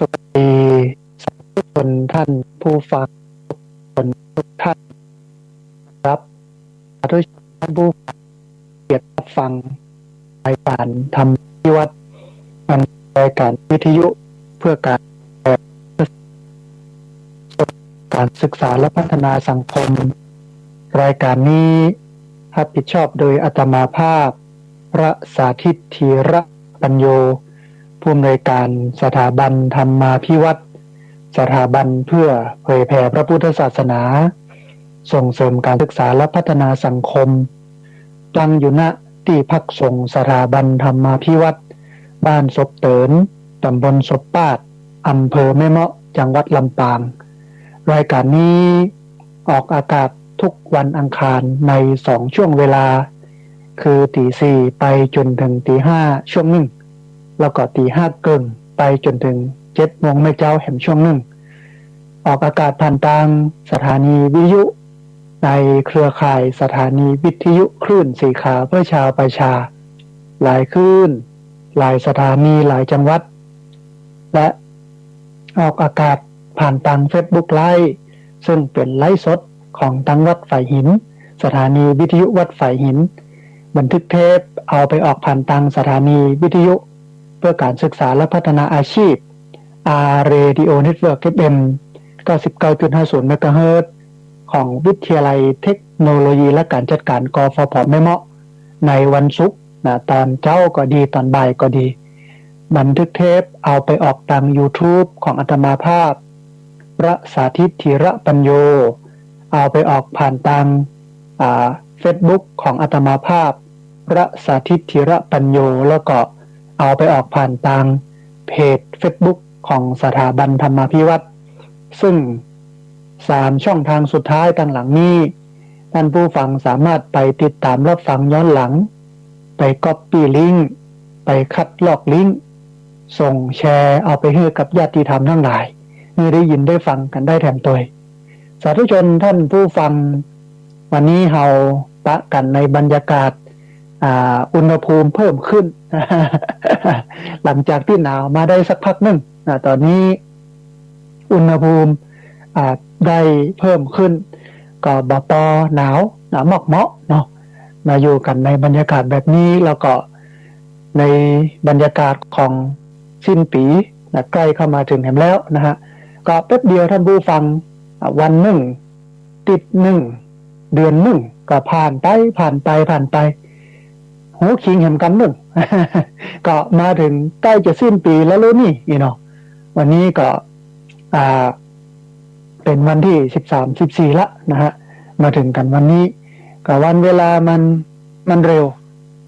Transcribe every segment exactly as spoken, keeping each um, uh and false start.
สวัสดีสาธุชนท่านผู้ฟังทุกคนทุกท่านครับ สาธุชนท่านผู้ฟังเกียรติรับฟังรายการธรรมาภิวัฒน์ อันเป็นรายการวิทยุเพื่อการ การศึกษาและพัฒนาสังคม รายการนี้รับผิดชอบโดยอาตมาภาพ พระสาธิต ธีระปัญโญ ผู้อำนวยการสถาบันธรรมาภิวัฒน์ สถาบันเพื่อเผยแผ่พระพุทธศาสนา ส่งเสริมการศึกษาและพัฒนาสังคม ตั้งอยู่ ณ ที่พักสงฆ์สถาบันธรรมาภิวัฒน์ บ้านศพเติน ตำบลศพปาด อำเภอแม่เมาะ จังหวัดลำปาง รายการนี้ออกอากาศทุกวันอังคารในสองช่วงเวลา คือตีสี่ไปจ๋นเถิงตีห้าช่วงนึ่ง แล้วก็ตีห้าเกิ่งไปจ๋นเถิงเจ็ดโมงแม่เจ๊าแหมช่วงนึ่ง ออกอากาศผ่านตางสถานีวิทยุในเครือข่ายสถานีวิทยุคลื่นสีขาวเพื่อชาวประชา หลายคลื่น หลายสถานี หลายจังหวัด และออกอากาศผ่านตางเฟซบุ๊กไลฟ์ ซึ่งเป๋นไลฟ์สดของตางวัดฝายหิน สถานีวิทยุวัดฝายหิน บันทึกเทปเอาไปออกผ่านตางสถานีวิทยุเพื่อการศึกษาและพัฒนาอาชีพ อาร์ Radio Network เอฟ เอ็ม เก้าสิบเก้าจุดห้าศูนย์ เมกะเฮิรตซ์ ของวิทยาลัยเทคโนโลยีและการจัดการ กฟผ แม่เมาะ ในวันศุกร์นะ ตอนเจ๊าก็ดี ตอนบ่ายก็ดี บันทึกเทปเอาไปออกตางยูทูบของอาตมาภาพ พระสาธิต ธีระปัญโญ เอาไปออกผ่านตาง อ่า เฟซบุ๊กของอาตมาภาพ พระสาธิต ธีระปัญโญ แล้วก็เอาไปออกผ่านตางเพจเฟซบุ๊กของสถาบันธรรมาภิวัฒน์ ซึ่งสามช่องทางสุดท้ายตางหลังนี้ ท่านผู้ฟังสามารถไปติดตามรับฟังย้อนหลัง ไปก๊อปปี้ลิงก์ ไปคัดลอกลิงก์ ส่งแชร์เอาไปหื้อกับญาติธรรมตังหลาย หื้อได้ยินได้ฟังกั๋นได้แถมตวย สาธุชนท่านผู้ฟัง วันนี้เฮาปะกั๋นในบรรยากาศ อ่า อุณหภูมิเพิ่มขึ้น หลังจากตี้หนาวมาได้สักพักนึ่งนะ ต๋อนนี้อุณหภูมิ อ่า ได้เพิ่มขึ้น ก็บ่ปอหนาว หนาวมอกเหมาะเนาะ มาอยู่กั๋นในบรรยากาศแบบนี้ แล้วก็ในบรรยากาศของสิ้นปี๋นะ ใก้เข้ามาเถิงแหมแล้วนะฮะ ก็แป๊บเดียวท่านผู้ฟัง อ่า วันนึ่ง ติ๊ดนึ่ง เดือนนึ่ง ก็ผ่านไป ผ่านไป ผ่านไป ฮูคิงแหมกำนึ่ง ก็มาเถิงใก้จะสิ้นปี๋แล้วลูกนี่ นี่เนาะ วันนี้ก็ อ่า เป๋นวันตี้สิบสาม สิบสี่ละนะฮะ มาเถิงกั๋นวันนี้ ก็วันเวลามัน มันเร็ว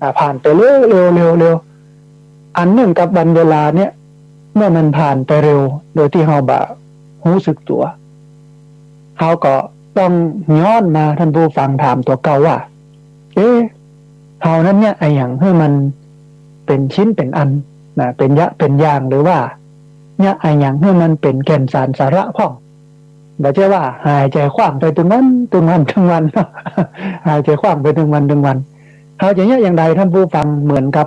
อ่า ผ่านไปเร็ว เร็ว เร็ว เร็ว อันนึ่งกับวันเวลาเนี่ย เมื่อมันผ่านไปเร็ว โดยตี้เฮาบ่ฮู้สึกตั๋ว เฮาก็ต้องย้อนมาท่านผู้ฟังถามตั๋วเก่าว่า เอ๊ะ เฮานั้นเยียะอะหยังหื้อมันเป๋นชิ้นเป๋นอันนะ เป๋นเยียะเป๋นอย่าง หรือว่าเยียะอะหยังหื้อมันเป๋นแก่นสารสาระพ่อง บ่ใจ้ว่าหายใจ๋ขว้างไปตึงวัน ตึงวัน ตึงวัน หายใจ๋ขว้างไปตึงวัน ตึงวัน เฮาจะเยียะอย่างใดท่านผู้ฟัง เหมือนกับ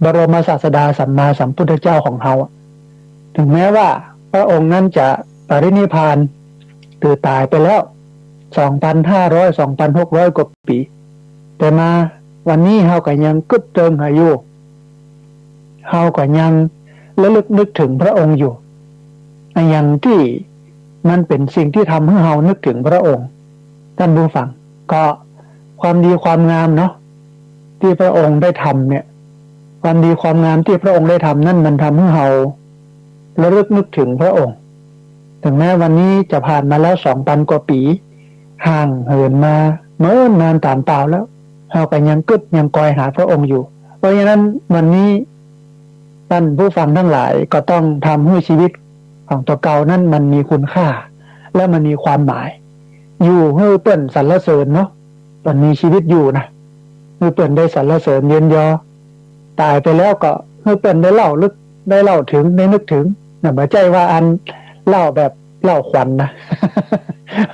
บรมศาสดาสัมมาสัมพุทธเจ้าของเฮาอะ ถึงแม้ว่าพระองค์นั้นจะปรินิพพาน คือต๋ายไปแล้ว สองพันห้าร้อย สองพันหกร้อย กว่าปี๋ แต่มาวันนี้เฮาก็ยังกึ๊ดเติงหาอยู่ เฮาก็ยังระลึกนึกถึงพระองค์อยู่ อะหยังตี้มันเป๋นสิ่งตี้ทำหื้อเฮานึกถึงพระองค์ ท่านผู้ฟัง ก็ความดีความงามเนาะ ตี้พระองค์ได้ทำเนี่ย ความดีความงามตี้พระองค์ได้ทำนั้นมันทำหื้อเฮาระลึกนึกถึงพระองค์ ถึงแม้วันนี้จะผ่านมาแล้วสองพันกว่าปี๋ ห่างเหินมาเนิ่นนานต๋ามปาวแล้ว เฮาก็ยังกึ๊ดยังกอยหาพระองค์อยู่ เพราะฉะนั้นวันนี้ท่านผู้ฟังทั้งหลายก็ต้องทำหื้อชีวิตของตั๋วเก่านั้นมันมีคุณค่า และมันมีความหมาย อยู่หื้อเปิ้นสรรเสริญเนาะ ต๋อนมีชีวิตอยู่นะ หื้อเปิ้นได้สรรเสริญเยินยอ ต๋ายไปแล้วก็หื้อเปิ้นได้เล่าลึก ได้เล่าเถิง ได้นึกเถิงนะ บ่ใจ้ว่าอันเล่าแบบเล่าขวัญนะ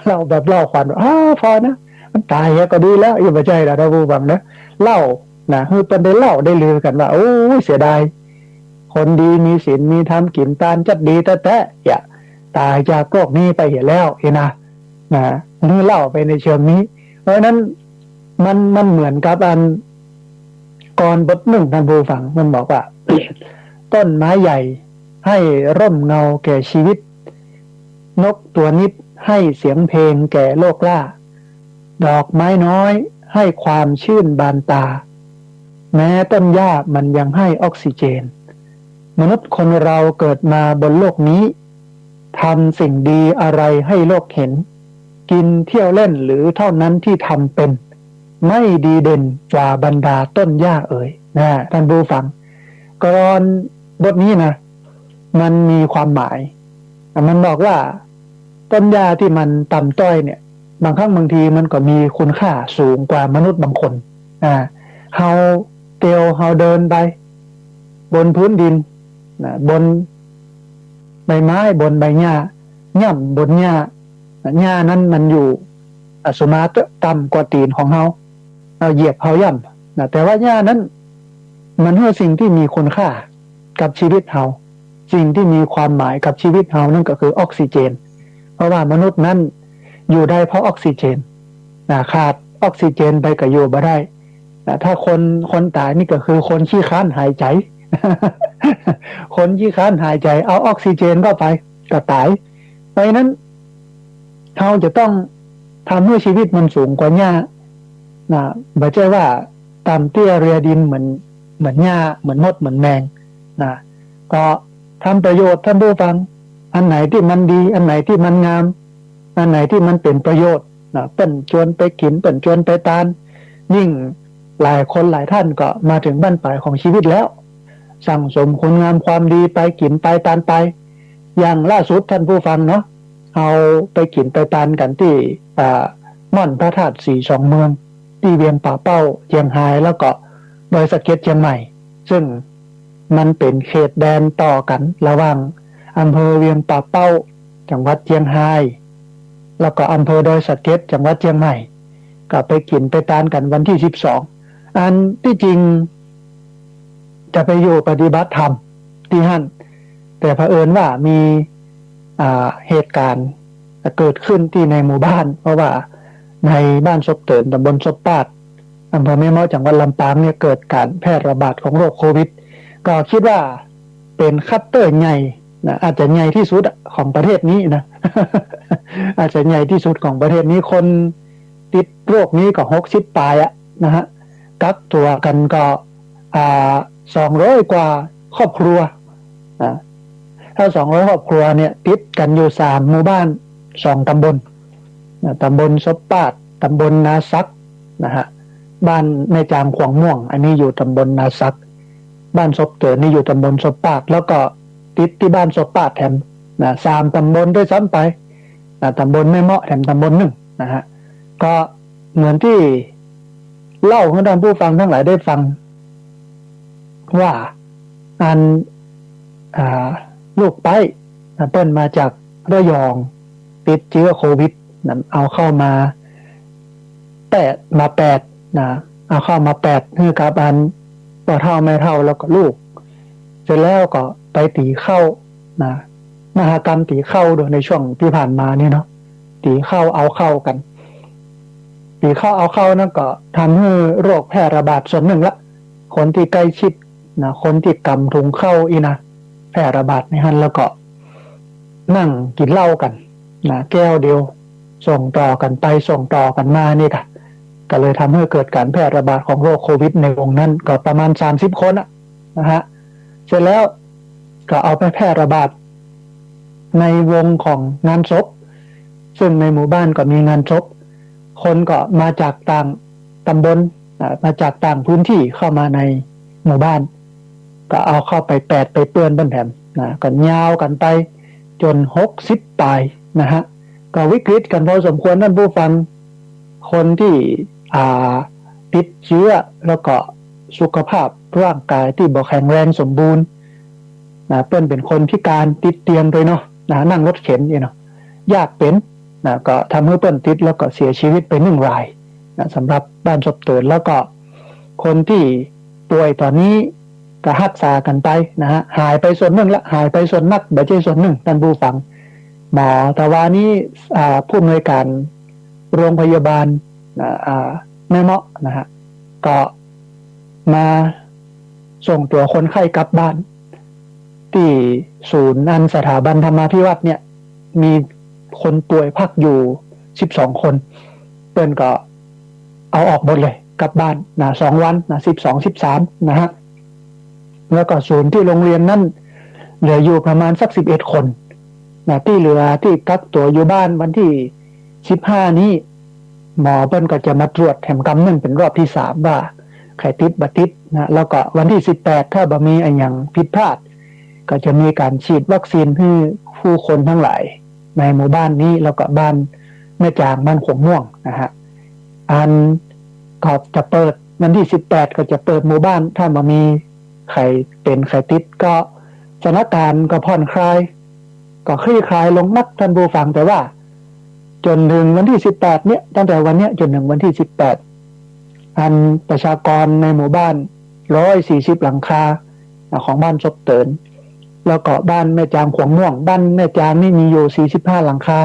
เล่าแบบเล่าขวัญ อ้า พอนะ มันต๋ายเหียก็ดีแล้ว อย่าบ่ใจ้นะท่านผู้ฟังนะ เล่านะ หื้อเปิ้นได้เล่าได้ลือกั๋นว่า โอ้ย เสียดาย ค คนดีมีศีลมีธรรม กิ๋นตานจัดดีแต๊ๆ อย่า ต๋ายจากโลกนี้ไปเหียแล้ว เหียนะ นะ หื้อเล่าไปในเชิงนี้ เพราะฉะนั้นมัน มันเหมือนกับอัน กลอนบทนึ่ง ต้านผู้ฟัง มันบอกว่า ต้นไม้ใหญ่ให้ร่มเงาแก่ชีวิต นกตัวนิดให้เสียงเพลงแก่โลกล่า ดอกไม้น้อยให้ความชื่นบานตา แม้ต้นหญ้ามันยังให้ออกซิเจน มนุษย์คนเราเกิดมาบนโลกนี้ ทำสิ่งดีอะไรให้โลกเห็น กินเที่ยวเล่นหรือเท่านั้นที่ทำเป็น ไม่ดีเด่นกว่าบรรดาต้นหญ้าเอ๋ย นะ ต้านผู้ฟัง กลอนบทนี้นะ มันมีความหมาย มันบอกว่าต้นหญ้าตี้มันต่ำต้อยเนี่ย บางครั้งบางทีมันก็มีคุณค่าสูงกว่ามนุษย์บางคน อ่า เฮาเตียว เฮาเดินไป บนพื้นดิน นะ บนใบไม้ บนใบหญ้า ย่ำบนหญ้า นะ หญ้านั้นมันอยู่ อ่ะ สมมาติต่ำกว่าตี๋นของเฮา เฮาเหยียบ เฮาย่ำ นะ แต่ว่าหญ้านั้น มันหื้อสิ่งตี้มีคุณค่ากับชีวิตเฮา สิ่งตี้มีความหมายกับชีวิตเฮานั่นก็คือออกซิเจน เพราะว่ามนุษย์นั้นอยู่ได้เพราะออกซิเจน นะ ขาดออกซิเจนไปก็อยู่บ่ได้ นะ ถ้าคน คนต๋ายนี่ก็คือคนขี้คร้านหายใจ๋ คนขี้คร้านหายใจ๋ เอาออกซิเจนเข้าไปก็ต๋าย เพราะฉะนั้น เฮาจะต้องทำหื้อชีวิตมันสูงกว่าหญ้า นะ บ่ใจ้ว่าต่ำเตี้ยเรียดินเหมือน เหมือนหญ้า เหมือนมด เหมือนแมง นะ ก็ทำประโยชน์ ต้านผู้ฟัง อันไหนตี้มันดี อันไหนตี้มันงาม อันไหนตี้มันเป๋นประโยชน์ นะ เปิ้นจวนไปกิ๋น เปิ้นจวนไปตาน ยิ่งหลายคนหลายต้านก็มาเถิงบั้นปลายของชีวิตแล้ว สั่งสมคุณงามความดีไป กิ๋นไปตานไป อย่างล่าสุด ต้านผู้ฟังเนาะ เฮาไปกิ๋นไปตานกั๋นตี้ อ่า ม่อนพระธาตุสีสองเมือง ตี้เวียงป่าเป้าเจียงฮาย แล้วก็ดอยสะเก็ดเจียงใหม่ ซึ่งมันเป๋นเขตแดนต่อกั๋นระหว่างอำเภอเวียงป่าเป้า จังหวัดเจียงฮาย แล้วก็อำเภอดอยสะเก็ด จังหวัดเจียงใหม่ ก็ไปกิ๋นไปตานกั๋นวันตี้สิบสอง อันตี้จริงจะไปอยู่ปฏิบัติธรรมตี้หั้น แต่เผอิญว่ามี อ่า เหตุก๋ารณ์เกิดขึ้นตี้ในหมู่บ้าน เพราะว่าในบ้านศพเติน ตำบลศพปาด อำเภอแม่เมาะ จังหวัดลำปางเนี่ย เกิดก๋ารแพร่ระบาดของโรคโควิด ก็กึ๊ดว่าเป๋นคลัสเตอร์ใหญ่นะ อาจจะใหญ่ตี้สุดอะของประเทศนี้นะ อาจจะใหญ่ตี้สุดของประเทศนี้ คนติดโรคนี้ก็หกสิบปลายอะนะฮะ กักตั๋วกั๋นก็ อ่า สองร้อยกว่าครอบครัว อ่า ถ้าสองร้อยครอบครัวเนี่ย ติดกั๋นอยู่สามหมู่บ้าน สองตำบล นะ ตำบลศพปาด ตำบลนาสัก นะฮะ บ้านแม่จางขวางม่วง อันนี้อยู่ตำบลนาสัก บ้านศพเตินนี่อยู่ตำบลศพปาด แล้วก็ติดตี้บ้านศพปาดแถม นะ สามตำบลด้วยซ้ำไป นะ ตำบลแม่เมาะแถมตำบลนึ่ง นะฮะ ก็เหมือนตี้เล่าหื้อต้านผู้ฟังตังหลายได้ฟัง ว่าอัน อ่า ลูกใป๊นะ เปิ้นมาจากระยอง ติดเจื้อโควิดนะ เอาเข้ามาแปด มาแปดนะ เอาเข้ามาแปดหื้อกับอันป้อเฒ่าแม่เฒ่าแล้วก็ลูก เสร็จแล้วก็ไปตี๋เข้านะ มหกรรมตี๋เข้าโดยในช่วงตี้ผ่านมานี่เนาะ ตี๋เข้าเอาเข้ากั๋น ตี๋เข้าเอาเข้านั้นก็ทำหื้อโรคแพร่ระบาดส่วนนึ่งละ คนตี้ใก้ชิดนะ คนตี้ก๋ำถุงเข้าอี้นะ แพร่ระบาดในหั้น แล้วก็นั่งกิ๋นเหล้ากั๋นนะ แก้วเดียว ส่งต่อกั๋นไป ส่งต่อกั๋นมานี่ก่ะ ก็เลยทำหื้อเกิดก๋ารแพร่ระบาดของโรคโควิดในวงนั้น ก็ประมาณสามสิบคนอะนะฮะ เสร็จแล้วก็เอาไปแพร่ระบาดในวงของงานศพ ซึ่งในหมู่บ้านก็มีงานศพ คนก็มาจากต่างตำบล อ่า มาจากต่างพื้นที่เข้ามาในหมู่บ้าน ก็เอาเข้าไปแปดไปเปื้อนเปิ้นแถมนะ ก็ยาวกั๋นไปจ๋นหกสิบปลายนะฮะ ก็วิกฤตกั๋นพอสมควรต้านผู้ฟัง คนตี้ อ่า ติดเจื้อ แล้วก็สุขภาพร่างกายตี้บ่แข็งแรงสมบูรณ์นะ เปิ้นเป๋นคนพิก๋านติดเตียงตวยเนาะนะ นั่งรถเข็นอี้เนาะ ยากเป๋นนะ ก็ทำหื้อเปิ้นติดแล้วก็เสียชีวิตไปนึ่งรายนะ สำหรับบ้านศพเติน แล้วก็คนตี้ป่วยต๋อนนี้ ก็ฮักษากั๋นไปนะฮะ หายไปส่วนนึ่งละ หายไปส่วนนัก บ่ใจ้ส่วนนึ่ง ต้านผู้ฟัง หมอตะวานี้ อ่า ผู้อำนวยก๋านโรงพยาบาล อ่า อ่า แม่เมาะนะฮะ ก็มาส่งตั๋วคนไข้กลับบ้าน ตี้ศูนย์อันสถาบันธรรมาภิวัฒน์เนี่ย มีคนป่วยพักอยู่สิบสองคน เปิ้นก็เอาออกหมดเลยกลับบ้านนะ สองวันนะ สิบสอง สิบสาม นะฮะ แล้วก็ศูนย์ตี้โรงเรียนนั้นเหลืออยู่ประมาณสักสิบเอ็ดคนนะ ตี้เหลือตี้กักตั๋วอยู่บ้านวันตี้สิบห้านี้ หมอเปิ้นก็จะมาตรวจแถมกำนึ่งเป๋นรอบตี้สามว่าใผติดบ่ติดนะ แล้วก็วันตี้สิบแปด ถ้าบ่มีอะหยังผิดพลาด ก็จะมีก๋านฉีดวัคซีนหื้อผู้คนตังหลายในหมู่บ้านนี้ แล้วก็บ้านแม่จาง บ้านขวงม่วงนะฮะ อันก็จะเปิดวันตี้สิบแปด ก็จะเปิดหมู่บ้าน ถ้าบ่มีใผเป๋นใผติด ก็สถานการณ์ก็ผ่อนคลาย ก็คลี่คลายลงนัก ต้านผู้ฟัง แต่ว่าจ๋นเถิงวันตี้สิบแปดเนี่ย ตั้งแต่วันเนี้ยจ๋นเถิงวันตี้สิบแปด อันประชากรในหมู่บ้านร้อยสี่สิบหลังคา อ่ะ ของบ้านซบเติ๋น แล้วก็บ้านแม่จางขวงม่วง บ้านแม่จางนี่มีอยู่สี่สิบห้าหลังคา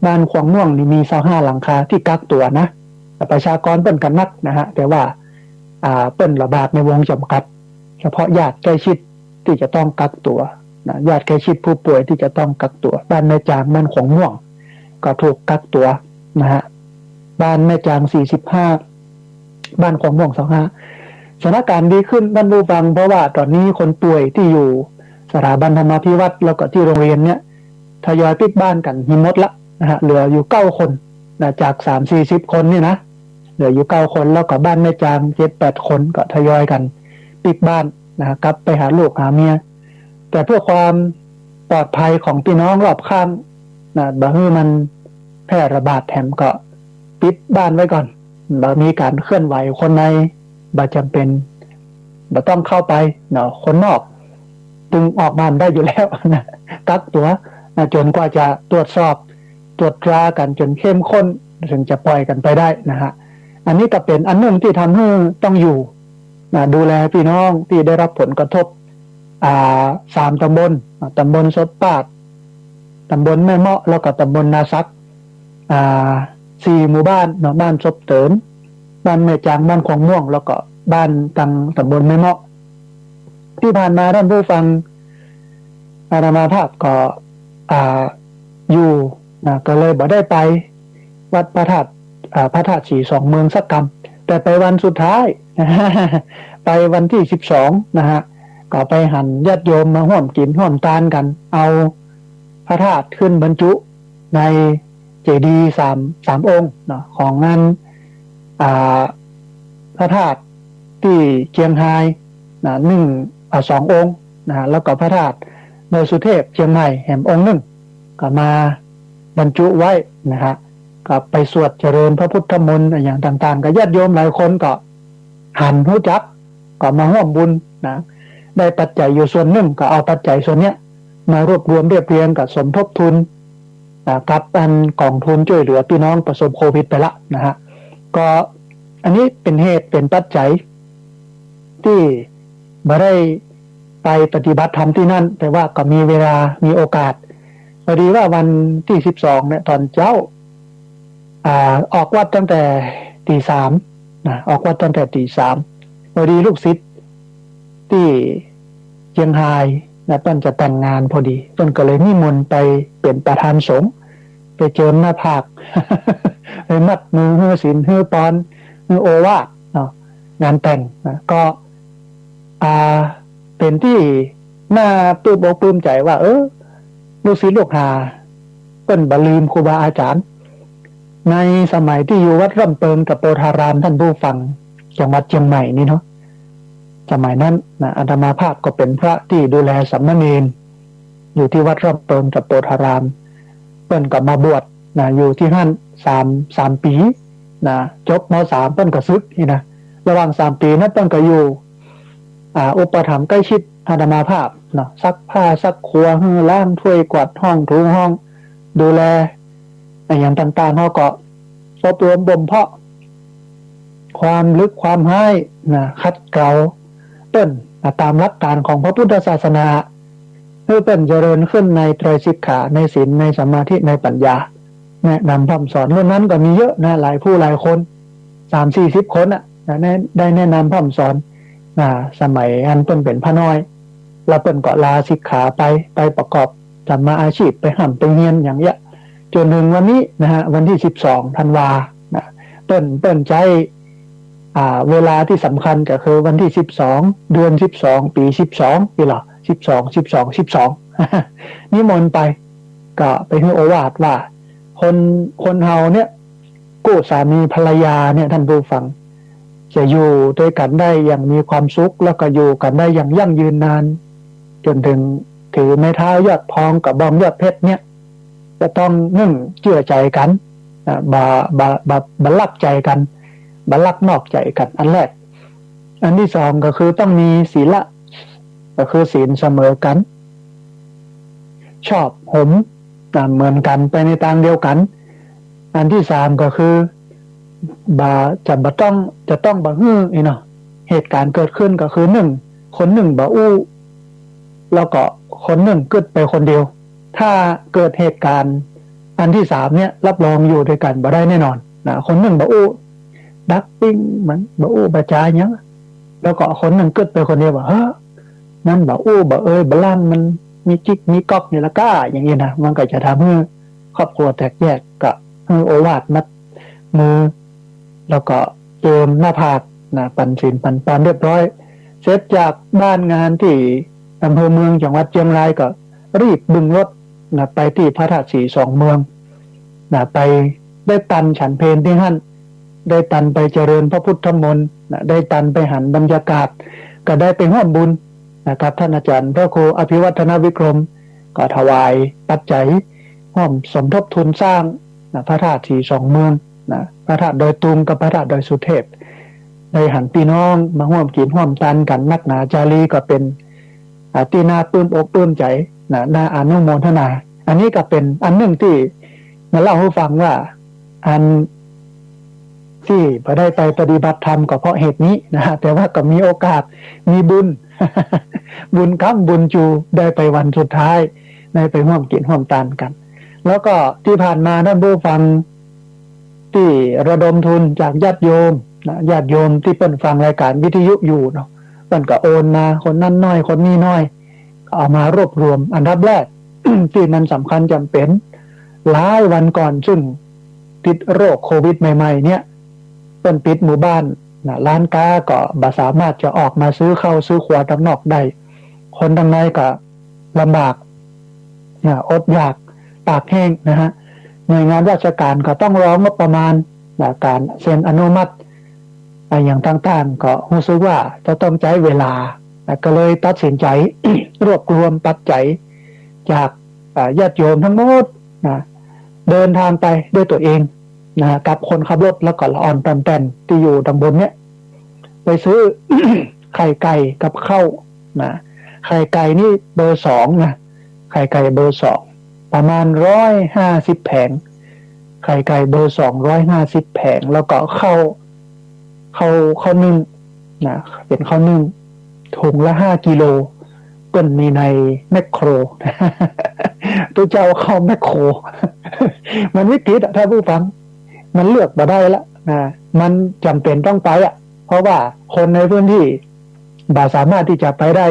บ้านขวงม่วงนี่มีซาวห้าหลังคาตี้กักตั๋วนะ แต่ประชากรเปิ้นก็นักนะฮะ แต่ว่า อ่า เปิ้นระบาดในวงจ๋ำกัด เฉพาะญาติใกล้ชิดตี้จะต้องกักตั๋วนะ ญาติใกล้ชิดผู้ป่วยตี้จะต้องกักตั๋ว บ้านแม่จาง บ้านขวงม่วง ก็ถูกกักตั๋วนะฮะ บ้านแม่จางสี่สิบห้า บ้านขวงม่วงซาวห้า สถานการณ์ดีขึ้น ต้านผู้ฟัง เพราะว่าต๋อนนี้คนป่วยตี้อยู่สถาบันธรรมาภิวัฒน์ แล้วก็ตี้โรงเรียนเนี่ย ทยอยปิ๊กบ้านกั๋นหื้อหมดละนะฮะ เหลืออยู่เก้าคนนะ จากสามสี่สิบคนนี่นะ เหลืออยู่เก้าคน แล้วก็บ้านแม่จางเจ็ดแปดคน ก็ทยอยกั๋นปิ๊กบ้านนะฮะ กลับไปหาลูกหาเมีย แต่เพื่อความปลอดภัยของปี้น้องรอบข้างนะ บ่หื้อมันแพร่ระบาดแถม ก็ปิ๊กบ้านไว้ก่อน บ่มีก๋านเคลื่อนไหวคนใน บ่จ๋ำเป๋น บ่ต้องเข้าไปเนาะ คนนอก ตึงออกมาบ่ได้อยู่แล้วนะ กักตั๋วนะ จ๋นกว่าจะตรวจสอบ ตรวจตรากั๋นจ๋นเข้มข้น เถิงจะปล่อยกั๋นไปได้นะฮะ อันนี้ก็เป๋นอันนึ่งตี้ทำหื้อต้องอยู่นะ ดูแลปี้น้องตี้ได้รับผลกระทบ อ่า สามต๋ำบล อ่า ต๋ำบลซบปาด ต๋ำบลแม่เมาะ แล้วก็ต๋ำบลนาสัก อ่า สี่หมู่บ้านเนาะ บ้านซบเติ๋น บ้านแม่จาง บ้านขวงม่วง แล้วก็บ้านตังต๋ำบลแม่เมาะ ตี้ผ่านมาต้านผู้ฟัง อาตมาภาพก็ อ่า อยู่นะ ก็เลยบ่ได้ไปวัดพระธาตุ อ่า พระธาตุสีสองเมืองสักกำ แต่ไปวันสุดท้าย ไปวันตี้สิบสองนะฮะ ก็ไปหันญาติโยมมาฮ่วมกิ๋นฮ่วมตานกั๋น เอาพระธาตุขึ้นบรรจุในเจดีย์สาม สามองค์เนาะ ของงาน อ่า พระธาตุตี้เจียงฮายนะ นึ่ง อ่า สององค์นะ แล้วก็พระธาตุดอยสุเทพเจียงใหม่แหมองค์นึ่ง ก็มาบรรจุไว้นะฮะ ก็ไปสวดเจริญพระพุทธมนต์อะหยังต่างๆ ก็ญาติโยมหลายคนก็หันฮู้จัก ก็มาฮ่วมบุญนะ ได้ปัจจัยอยู่ส่วนนึ่ง ก็เอาปัจจัยส่วนเนี้ยมารวบรวมเรียบเรียง ก็สมทบทุนนะ กับอันก๋องทุนจ้วยเหลือปี้น้องประสบโควิดไปละนะฮะ ก็อันนี้เป๋นเหตุเป๋นปัจจัย ตี้บ่ได้ไปปฏิบัติธรรมตี้นั่น แต่ว่าก็มีเวลามีโอกาส พอดีว่าวันตี้สิบสองเนี่ยต๋อนเจ๊า อ่า ออกวัดตั้งแต่ตี๋สามนะ ออกวัดตั้งแต่ตี๋สาม พอดีลูกศิษย์ตี้เจียงฮายนะ เปิ้นจะแต่งงานพอดี เปิ้นก็เลยนิมนต์ไปเป๋นประธานสงฆ์ ไปเจิมหน้าผาก ไปมัดมือหื้อศีลหื้อปอน หื้อโอวาทเนาะ งานแต่งนะ ก็ อ่า เป๋นตี้น่าปลื้มอกปลื้มใจ๋ว่า เออ ลูกศิษย์ลูกหาเปิ้นบ่ลืมครูบาอาจ๋ารย์ ในสมัยตี้อยู่วัดร่ำเปิงตะโปธาราม ต้านผู้ฟัง จังหวัดเจียงใหม่นี่เนาะ สมัยนั้นนะ อาตมาภาพก็เป๋นพระตี้ดูแลสามเณร อยู่ตี้วัดร่ำเปิงตะโปธาราม เปิ้นก็มาบวชนะ อยู่ตี้หั้นสาม สามปี๋นะ จบ ม.สาม เปิ้นก็สึกนี่นะ ระหว่างสามปี๋นั้นเปิ้นก็อยู่ อ่า อุปถัมภ์ใกล้ชิดอาตมาภาพเนาะ ซักผ้าซักครัวหื้อ ล้างถ้วยกวาดห้องถูห้อง ดูแลอะหยังต่างๆ เฮาก็อบรมบ่มเพาะความลึกความฮ้ายนะ ขัดเกลาเปิ้น อ่า ต๋ามหลักการของพระพุทธศาสนา หื้อเปิ้นเจริญขึ้นในไตรสิกขา ในศีล ในสมาธิ ในปัญญา แนะนำพร่ำสอน รุ่นนั้นก็มีเยอะนะ หลายผู้หลายคน สามสี่สิบคนน่ะนะ ได้ ได้แนะนำพร่ำสอน อ่า สมัยอันเปิ้นเป๋นพระน้อย แล้วเปิ้นก็ลาสิกขาไป ไปประกอบสัมมาอาชีพ ไปฮ่ำไปเฮียนอย่างเนี้ย จ๋นเถิงวันนี้นะฮะ วันตี้สิบสองธันวานะ เปิ้น เปิ้นใจ๊ อ่า เวลาตี้สำคัญก็คือวันตี้สิบสอง เดือนสิบสอง ปี๋สิบสอง นี่ล่ะ สิบสอง สิบสอง สิบสอง นิมนต์ไป ก็ไปหื้อโอวาทว่า คน คนเฮาเนี่ย กู้สามีภรรยาเนี่ย ท่านผู้ฟัง จะอยู่ตวยกั๋นได้อย่างมีความสุข แล้วก็อยู่กั๋นได้อย่างยั่งยืนนาน จ๋นเถิงถือไม้เท้ายอดทอง กระบองยอดเพชรเนี่ย จะต้องนึ่งเจื้อใจ๋กั๋น อ่า บ่ บ่ บ่ บ่ลักใจ๋กั๋น บ่ลักนอกใจ๋กั๋น อันแรก อันตี้สองก็คือต้องมีศีละ ก็คือศีลเสมอกั๋น ชอบหม อ่า เหมือนกั๋น ไปในตางเดียวกั๋น อันตี้สามก็คือ บ่ จะบ่ต้อง จะต้องบ่หื้อ อี้เนาะ เหตุก๋ารณ์เกิดขึ้นก็คือนึ่ง คนนึ่งบ่อู้ แล้วก็คนนึ่งกึ๊ดไปคนเดียว ถ้าเกิดเหตุก๋ารณ์อันตี้สามเนี่ย รับรองอยู่ตวยกั๋นบ่ได้แน่นอนนะ คนนึ่งบ่อู้ ดักปิ้งมัน บ่อู้บ่จ๋าหยัง แล้วก็คนนึ่งกึ๊ดไปคนเดียวว่า เฮ้อ มันบ่อู้บ่เอยบ่ล่าง มันมีจิ๊กมีก๊อกนี่ละก้า อย่างนี้นะ มันก็จะทำหื้อครอบครัวแตกแยก ก็หื้อโอวาทมัดมือ แล้วก็เจิมหน้าผากนะ ปั๋นศีลปั๋นปอนเรียบร้อย เสร็จจากบ้านงานตี้อำเภอเมืองจังหวัดเจียงราย ก็รีบบึงรถนะ ไปตี้พระธาตุสีสองเมืองนะ ไปได้ตันฉันเพลตี้หั้น ได้ตันไปเจริญพระพุทธมนต์นะ ได้ตันไปหันบรรยากาศ ก็ได้ไปฮ่วมบุญนะ กับท่านอาจ๋ารย์พระครูอภิวัฒนวิกรม ก็ถวายปัจจัยฮ่วมสมทบทุนสร้างนะ พระธาตุสีสองเมืองนะ พระธาตุดอยตุงกับพระธาตุดอยสุเทพ ได้หันปี้น้องมาฮ่วมกิ๋นฮ่วมตานกั๋นนักหนา จารีก็เป๋น อ่า ตี้น่าปลื้มอกปลื้มใจ๋นะ น่าอนุโมทนา อันนี้ก็เป๋นอันนึ่งตี้มาเล่าหื้อฟังว่า อันตี้บ่ได้ไปปฏิบัติธรรมก็เพราะเหตุนี้นะฮะ แต่ว่าก็มีโอกาส มีบุญ บุญกำบุญจู ได้ไปวันสุดท้าย ได้ไปฮ่วมกิ๋นฮ่วมตานกั๋น แล้วก็ตี้ผ่านมาท่านผู้ฟัง ตี้ระดมทุนจากญาติโยมนะ ญาติโยมตี้เปิ้นฟังรายก๋านวิทยุอยู่เนาะ เปิ้นก็โอนมา คนนั้นน้อย คนนี้น้อย ก็เอามารวบรวม อันดับแรก ตี้มันสำคัญจ๋ำเป๋น หลายวันก่อน ซึ่งติดโรคโควิดใหม่ๆ เนี่ย เปิ้นปิดหมู่บ้านนะ ร้านก๊าก็บ่สามารถจะออกมาซื้อข้าวซื้อครัวตางนอกได้ คนตางในก็ลำบากนะ อดอยากปากแห้งนะฮะ หน่วยงานราชก๋านก็ต้องรองบประมาณนะ ก๋านเซ็นอนุมัติ อะ อย่างต่างๆ ก็ฮู้สึกว่าจะต้องใจ๊เวลานะ ก็เลยตัดสินใจ๋ รวบรวมปัจจัยจาก อ่า ญาติโยมทั้งหมดนะ เดินทางไปด้วยตั๋วเองนะ กับคนขับรถ แล้วก็ละอ่อนต่อนแต่นตี้อยู่ตางบนเนี่ย ไปซื้อ ไข่ไก่กับข้าวนะ ไข่ไก่นี่เบอร์สองนะ ไข่ไก่เบอร์สอง ประมาณร้อยห้าสิบแผง ไข่ไก่เบอร์สอง ร้อยห้าสิบแผง แล้วก็ข้าว ข้าว ข้าวนึ่งนะ เป๋นข้าวนึ่ง ถุงละห้ากิโล เปิ้นมีในแมคโคร ตุ๊เจ้าเข้าแมคโคร มันวิกฤตอะ ท่านผู้ฟัง มันเลือกบ่ได้ละนะ มันจ๋ำเป๋นต้องไปอะ เพราะว่าคนในพื้นที่บ่สามารถตี้จะไปได้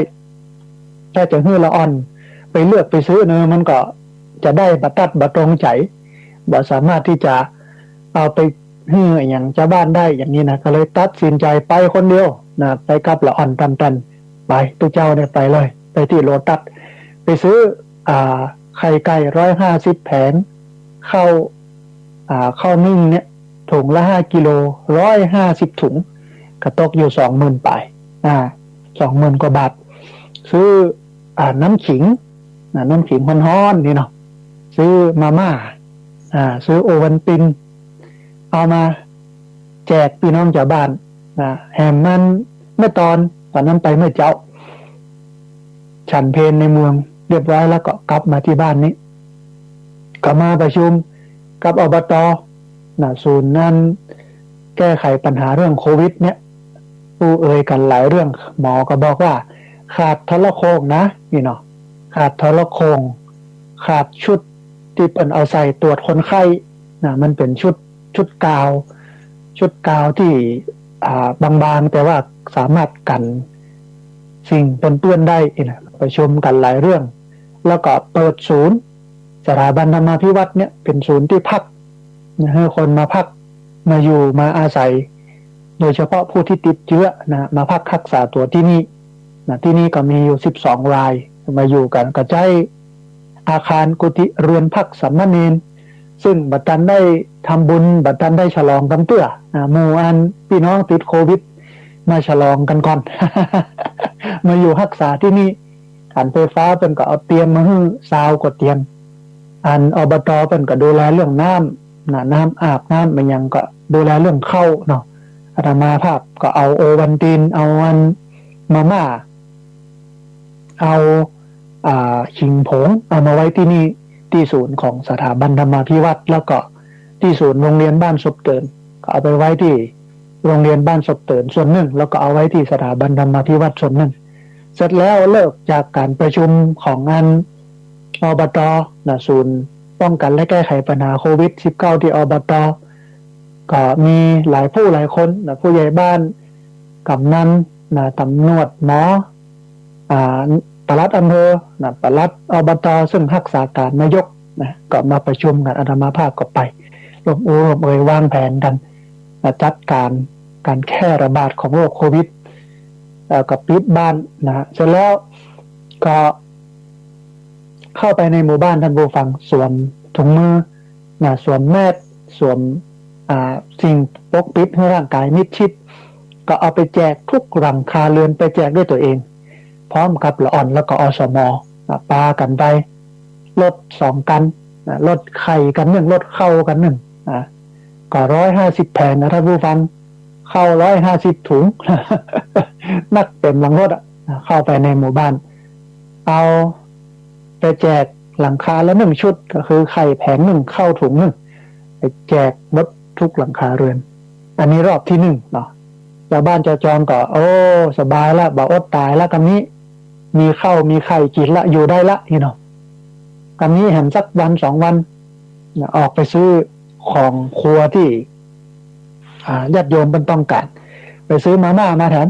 ถ้าจะหื้อละอ่อนไปเลือกไปซื้อเนอะ มันก็จะได้บ่ตั๊ดบ่ตรงใจ๋ บ่สามารถตี้จะเอาไปหื้ออะหยังจาวบ้านได้อย่างนี้นะ ก็เลยตัดสินใจ๋ไปคนเดียวนะ ไปกับละอ่อนต่อนแต่น ไป ตุ๊เจ้าเนี่ยไปเลย ไปตี้โลตัส ไปซื้อ อ่า ไข่ไก่ร้อยห้าสิบแผง ข้าว อ่า ข้าวนึ่งเนี่ย ถุงละห้ากิโล ร้อยห้าสิบถุง ก็ตกอยู่สองหมื่นปลาย อ่า สองหมื่นกว่าบาท ซื้อ อ่า น้ำขิง อ่า น้ำขิงฮ้อนๆ นี่เนาะ ซื้อมาม่า อ่า ซื้อโอวัลติน เอามาแจกปี้น้องจาวบ้าน อ่า แหมมันเมื่อตอน ตอนนั้นไปเมื่อเจ๊า ฉันเพลในเมืองเรียบร้อยแล้วก็กลับมาตี้บ้านนี้ ก็มาประชุมกับ อบต. นะ ศูนย์นั้นแก้ไขปัญหาเรื่องโควิดเนี่ย อู้เอ่ยกั๋นหลายเรื่อง หมอก็บอกว่า ขาดโทรโข่งนะ นี่เนาะ ขาดโทรโข่ง ขาดชุดตี้เปิ้นเอาใส่ตรวจคนไข้นะ มันเป๋นชุด ชุดกาวน์ ชุดกาวน์ตี้ อ่า บางๆ แต่ว่าสามารถกั๋นสิ่งปนเปื้อนได้นี่นะ ประชุมกั๋นหลายเรื่อง แล้วก็เปิดศูนย์ สถาบันธรรมาภิวัฒน์เนี่ยเป๋นศูนย์ตี้พักนะ หื้อคนมาพัก มาอยู่ มาอาศัย โดยเฉพาะผู้ตี้ติดเจื๊อนะ มาพักฮักษาตั๋วตี้นี่นะ ตี้นี่ก็มีอยู่สิบสองราย มาอยู่กั๋น ก็ใจ๊อาคารกุฏิเรือนพักสามเณร ซึ่งบ่ตันได้ทำบุญ บ่ตันได้ฉลองกำเตื้อนะ หมู่อันปี้น้องติดโควิด มาฉลองกั๋นก่อน มาอยู่ฮักษาตี้นี่ อันไฟฟ้าเปิ้นก็เอาเตียงมาหื้อซาวกว่าเตียง อัน อบต. เปิ้นก็ดูแลเรื่องน้ำนะ น้ำอาบน้ำอะหยัง ก็ดูแลเรื่องข้าวเนาะ อาตมาภาพก็เอาโอวัลติน เอาอันมาม่า เอา อ่า ขิงผง เอามาไว้ตี้นี่ ตี้ศูนย์ของสถาบันธรรมาภิวัฒน์ แล้วก็ตี้ศูนย์โรงเรียนบ้านซบเติน ก็เอาไปไว้ตี้โรงเรียนบ้านซบเตินส่วนนึ่ง แล้วก็เอาไว้ตี้สถาบันธรรมาภิวัฒน์ส่วนนึ่ง เสร็จแล้วเลิกจากก๋านประชุมของอัน อบต. นะ ศูนย์ป้องกันและแก้ไขปัญหาโควิดสิบเก้าตี้ อบต. ก็มีหลายผู้หลายคนนะ ผู้ใหญ่บ้าน กำนันนะ ตำรวจ หมอ อ่า ปลัดอำเภอนะ ปลัด อบต. ซึ่งฮักษาก๋านนายกนะ ก็มาประชุมกั๋น อาตมาภาพก็ไป ร่วมอู้ร่วมเอย วางแผนกั๋นนะ จัดก๋านก๋านแพร่ระบาดของโรคโควิด เอ่อ ก็ปิดบ้านนะ เสร็จแล้วก็เข้าไปในหมู่บ้าน ท่านผู้ฟัง สวมถุงมือนะ สวมแมส สวม อ่า สิ่งปกปิดหื้อร่างก๋ายมิดชิด ก็เอาไปแจกทุกหลังคาเรือน ไปแจกด้วยตั๋วเอง พร้อมกับละอ่อนแล้วก็ อสม. นะ ปากั๋นไป รถสองคันนะ รถไข่คันนึ่ง รถข้าวคันนึ่งนะ ก็ร้อยห้าสิบแผงนะ ท่านผู้ฟัง ข้าวร้อยห้าสิบถุง นักเต็มหลังรถอะ เข้าไปในหมู่บ้าน เอาไปแจกหลังคาละนึ่งชุด ก็คือไข่แผงนึ่ง ข้าวถุงนึ่ง ไปแจกหมดทุกหลังคาเรือน อันนี้รอบตี้นึ่งเนาะ จาวบ้านจาวจองก็ โอ้ สบายละ บ่อดต๋ายละ กำนี้มีข้าวมีไข่กิ๋นละ อยู่ได้ละ นี่เนาะ กำนี้แหมสักวันสองวันนะ ออกไปซื้อของครัวตี้ อ่า ญาติโยมเปิ้นต้องก๋าน ไปซื้อมาม่ามาแถม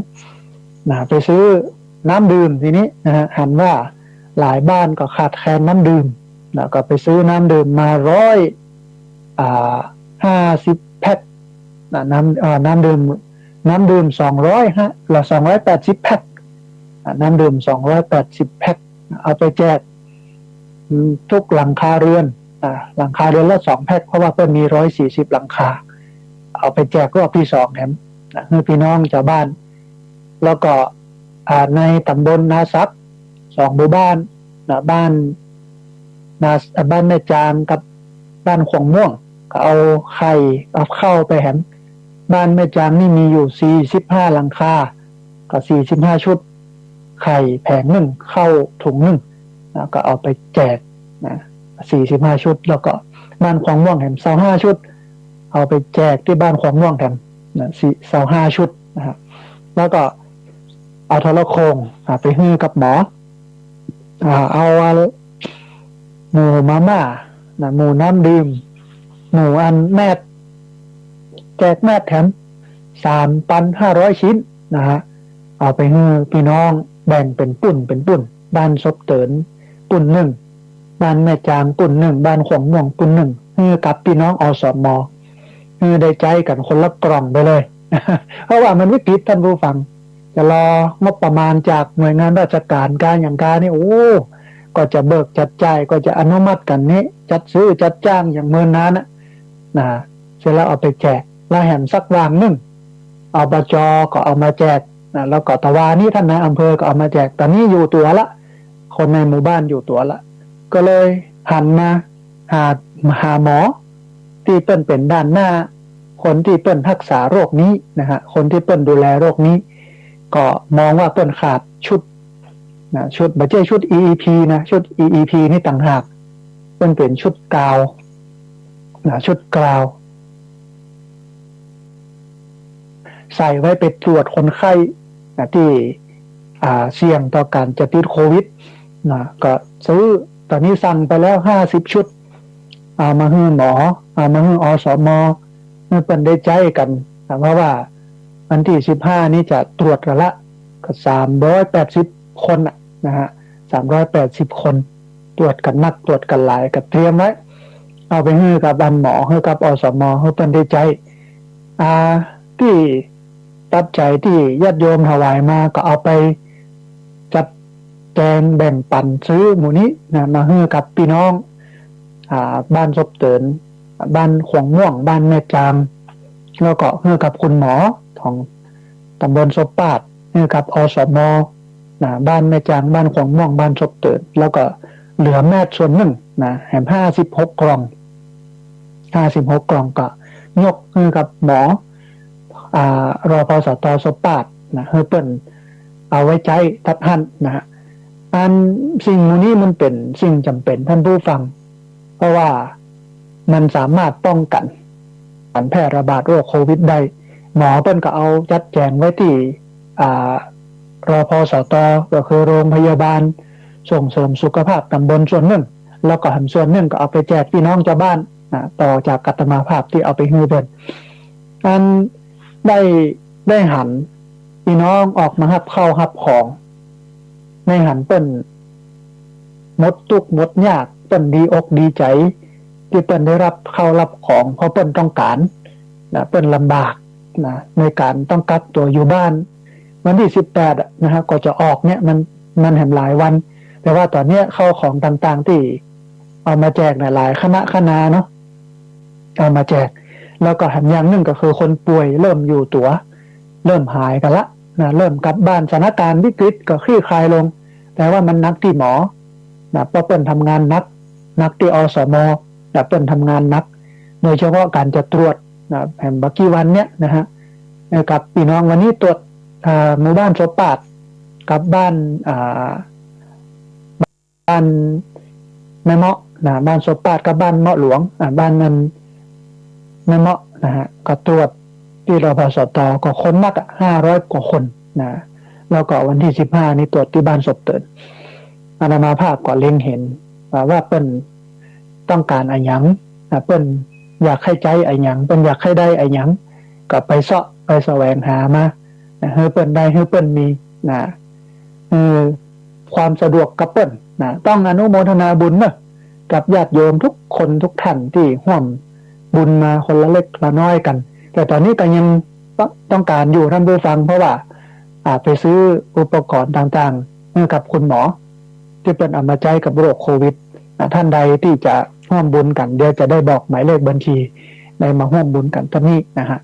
นะ ไปซื้อน้ำดื่มทีนี้นะฮะ หันว่าหลายบ้านก็ขาดแคลนน้ำดื่มนะ ก็ไปซื้อน้ำดื่มมาร้อย อ่า ห้าสิบแพ็คนะ น้ำ อ่า น้ำดื่ม น้ำดื่มสองร้อยฮะ ละสองร้อยแปดสิบแพ็คนะ น้ำดื่มสองร้อยแปดสิบแพ็ค เอาไปแจก อืม ทุกหลังคาเรือน อ่า หลังคาเรือนละสองแพ็ค เพราะว่าเปิ้นมีร้อยสี่สิบหลังคา เอาไปแจกรอบตี้สองแหมนะ หื้อปี้น้องจาวบ้าน แล้วก็ อ่า ในต๋ำบลนาสัก สองหมู่บ้านนะ บ้านนา บ้านแม่จางกับบ้านขวางม่วง ก็เอาไข่ เอาข้าวไปแหม บ้านแม่จางนี่มีอยู่สี่สิบห้าหลังคา ก็สี่สิบห้าชุด ไข่แผงนึ่ง ข้าวถุงนึ่งนะ ก็เอาไปแจกนะ สี่สิบห้าชุด แล้วก็บ้านขวางม่วงแหมซาวห้าชุด เอาไปแจกตี้บ้านขวางม่วงแหมนะ สี่ ซาวห้าชุดนะฮะ แล้วก็เอาโทรโข่ง อ่า ไปหื้อกับหมอ อ่า เอา หมู่มาม่านะ หมู่น้ำดื่ม หมู่อันแมส แจกแมสแถม สามปันห้าร้อยชิ้นนะฮะ เอาไปหื้อปี้น้อง แบ่งเป๋นปุ้นเป๋นปุ้น บ้านซบเตินปุ้นนึ่ง บ้านแม่จางปุ้นนึ่ง บ้านขวางม่วงปุ้นนึ่ง หื้อกับปี้น้อง อสม. หื้อได้ใจ๊กั๋นคนละกล่องไปเลย เพราะว่ามันวิกฤต ท่านผู้ฟัง จะรองบประมาณจากหน่วยงานราชก๋านกาอย่างกานี่ โอ้ ก็จะเบิกจัดจ่าย ก็จะอนุมัติกั๋นนี้ จัดซื้อจัดจ้างอย่างเมินนานนะ นะ เสร็จแล้วเอาไปแจก แล้วแหมสักวางนึ่ง อบจ. ก็เอามาแจกนะ แล้วก็ตะวานี้ท่านนายอำเภอก็เอามาแจก ต๋อนนี้อยู่ตั๋วละ คนในหมู่บ้านอยู่ตั๋วละ ก็เลยหันมาหา หาหมอตี้เปิ้นเป๋นด่านหน้า คนตี้เปิ้นฮักษาโรคนี้นะฮะ คนตี้เปิ้นดูแลโรคนี้ ก็มองว่าเปิ้นขาดชุดนะ ชุด บ่ใจ้ชุด อี อี พี นะ ชุด อี อี พี นี่ต่างหาก เปิ้นเป๋นชุดกาวนะ ชุดกาว ใส่ไว้ไปตรวจคนไข้นะ ตี้ อ่า เสี่ยงต่อก๋านจะติดโควิดนะ ก็ซื้อ ต๋อนนี้สั่งไปแล้วห้าสิบชุด เอามาหื้อหมอ เอามาหื้อ อสม หื้อเปิ้นได้ใจ๊กั๋นนะ เพราะว่าวันตี้สิบห้านี้จะตรวจกั๋นละ ก็สามร้อยแปดสิบคนน่ะนะฮะ สามร้อยแปดสิบคน ตรวจกั๋นนัก ตรวจกั๋นหลาย ก็เตรียมไว้ เอาไปหื้อกับอันหมอ หื้อกับ อสม หื้อเปิ้นได้ใจ๊ อ่า ตี้ปัจจัยตี้ญาติโยมถวายมาก็เอาไปจัดแจงแบ่งปั๋นซื้อหมู่นี้นะ มาหื้อกับปี้น้อง อ่า บ้านศพเติน บ้านขวงม่วง บ้านแม่จาง แล้วก็หื้อกับคุณหมอของต๋ำบลศพปาด หื้อกับ อสม นะ บ้านแม่จาง บ้านขวงม่วง บ้านศพเติน แล้วก็เหลือแมดส่วนนึ่งนะ แหมห้าสิบหกกล่อง ห้าสิบหกกล่องก็ยกหื้อกับหมอ อ่า รพสต ศพปาดนะ หื้อเปิ้นเอาไว้ใจ๊ตั๊ดหั้นนะฮะ อันสิ่งหมู่นี้มันเป๋นสิ่งจ๋ำเป๋น ท่านผู้ฟัง เพราะว่ามันสามารถป้องกั๋นก๋านแพร่ระบาดโรคโควิดได้ หมอเปิ้นก็เอาจัดแจงไว้ตี้ อ่า รพสต ก็คือโรงพยาบาลส่งเสริมสุขภาพต๋ำบลส่วนนึ่ง แล้วก็แหมส่วนนึ่งก็เอาไปแจกปี้น้องจาวบ้านนะ ต่อจากอาตมาภาพตี้เอาไปหื้อเปิ้น อันได้ ได้หันปี้น้องออกมาฮับข้าวฮับของ ได้หันเปิ้นหมดตุ๊กข์หมดยาก เปิ้นดีอกดีใจ๋ ตี้เปิ้นได้ฮับข้าวฮับของ เพราะเปิ้นต้องก๋านนะ เปิ้นลำบากนะ ในก๋านต้องกักตั๋วอยู่บ้าน วันตี้สิบแปดอะนะฮะ ก็จะออกเนี่ย มัน มันแหมหลายวัน แต่ว่าต๋อนเนี้ยข้าวของต่างๆ ตี้เอามาแจกเนี่ย หลายคณะคณาเนาะ เอามาแจก แล้วก็แหมอย่างนึ่งก็คือคนป่วยเริ่มอยู่ตั๋ว เริ่มหายกั๋นละนะ เริ่มกลับบ้าน สถานการณ์วิกฤตก็คลี่คลายลง แต่ว่ามันหนักตี้หมอนะ เพราะเปิ้นทำงานหนัก หนักตี้ อสม นะ เปิ้นทำงานหนัก โดยเฉพาะก๋านจะตรวจนะ แหมบ่กี่วันเนี่ยนะฮะ เอ่อ กับปี้น้อง วันนี้ตรวจ อ่า หมู่บ้านศพปาด กับบ้าน อ่า บ้านแม่เมาะนะ บ้านศพปาดกับบ้านเมาะหลวง อ่า บ้านนั้นแม่เมาะนะฮะ ก็ตรวจตี้ รพสต ก็คนนักอะ ห้าร้อยกว่าคนนะ แล้วก็วันตี้สิบห้านี้ตรวจตี้บ้านศพเติน อาตมาภาพก็เล็งหันว่า ว่าเปิ้นต้องก๋านอะหยังนะ เปิ้นอยากหื้อใจ๊อะหยัง เปิ้นอยากหื้อได้อะหยัง ก็ไปเซาะไปแสวงหามานะ หื้อเปิ้นได้ หื้อเปิ้นมีนะ เออ ความสะดวกกับเปิ้นนะ ต้องอนุโมทนาบุญเนาะ กับญาติโยมทุกคนทุกท่านตี้ฮ่วมบุญมาคนละเล็กละน้อยกั๋น แต่ต๋อนนี้ก็ยังต้องก๋านอยู่ ท่านผู้ฟัง เพราะว่า อ่า ไปซื้ออุปกรณ์ต่างๆ หื้อกับคุณหมอ ตี้เปิ้นเอามาใจ๊กับโรคโควิด อ่า ท่านใดตี้จะฮ่วมบุญกั๋น เดี๋ยวจะได้บอกหมายเลขบัญชี ได้มาฮ่วมบุญกั๋นต๋อนนี้นะฮะ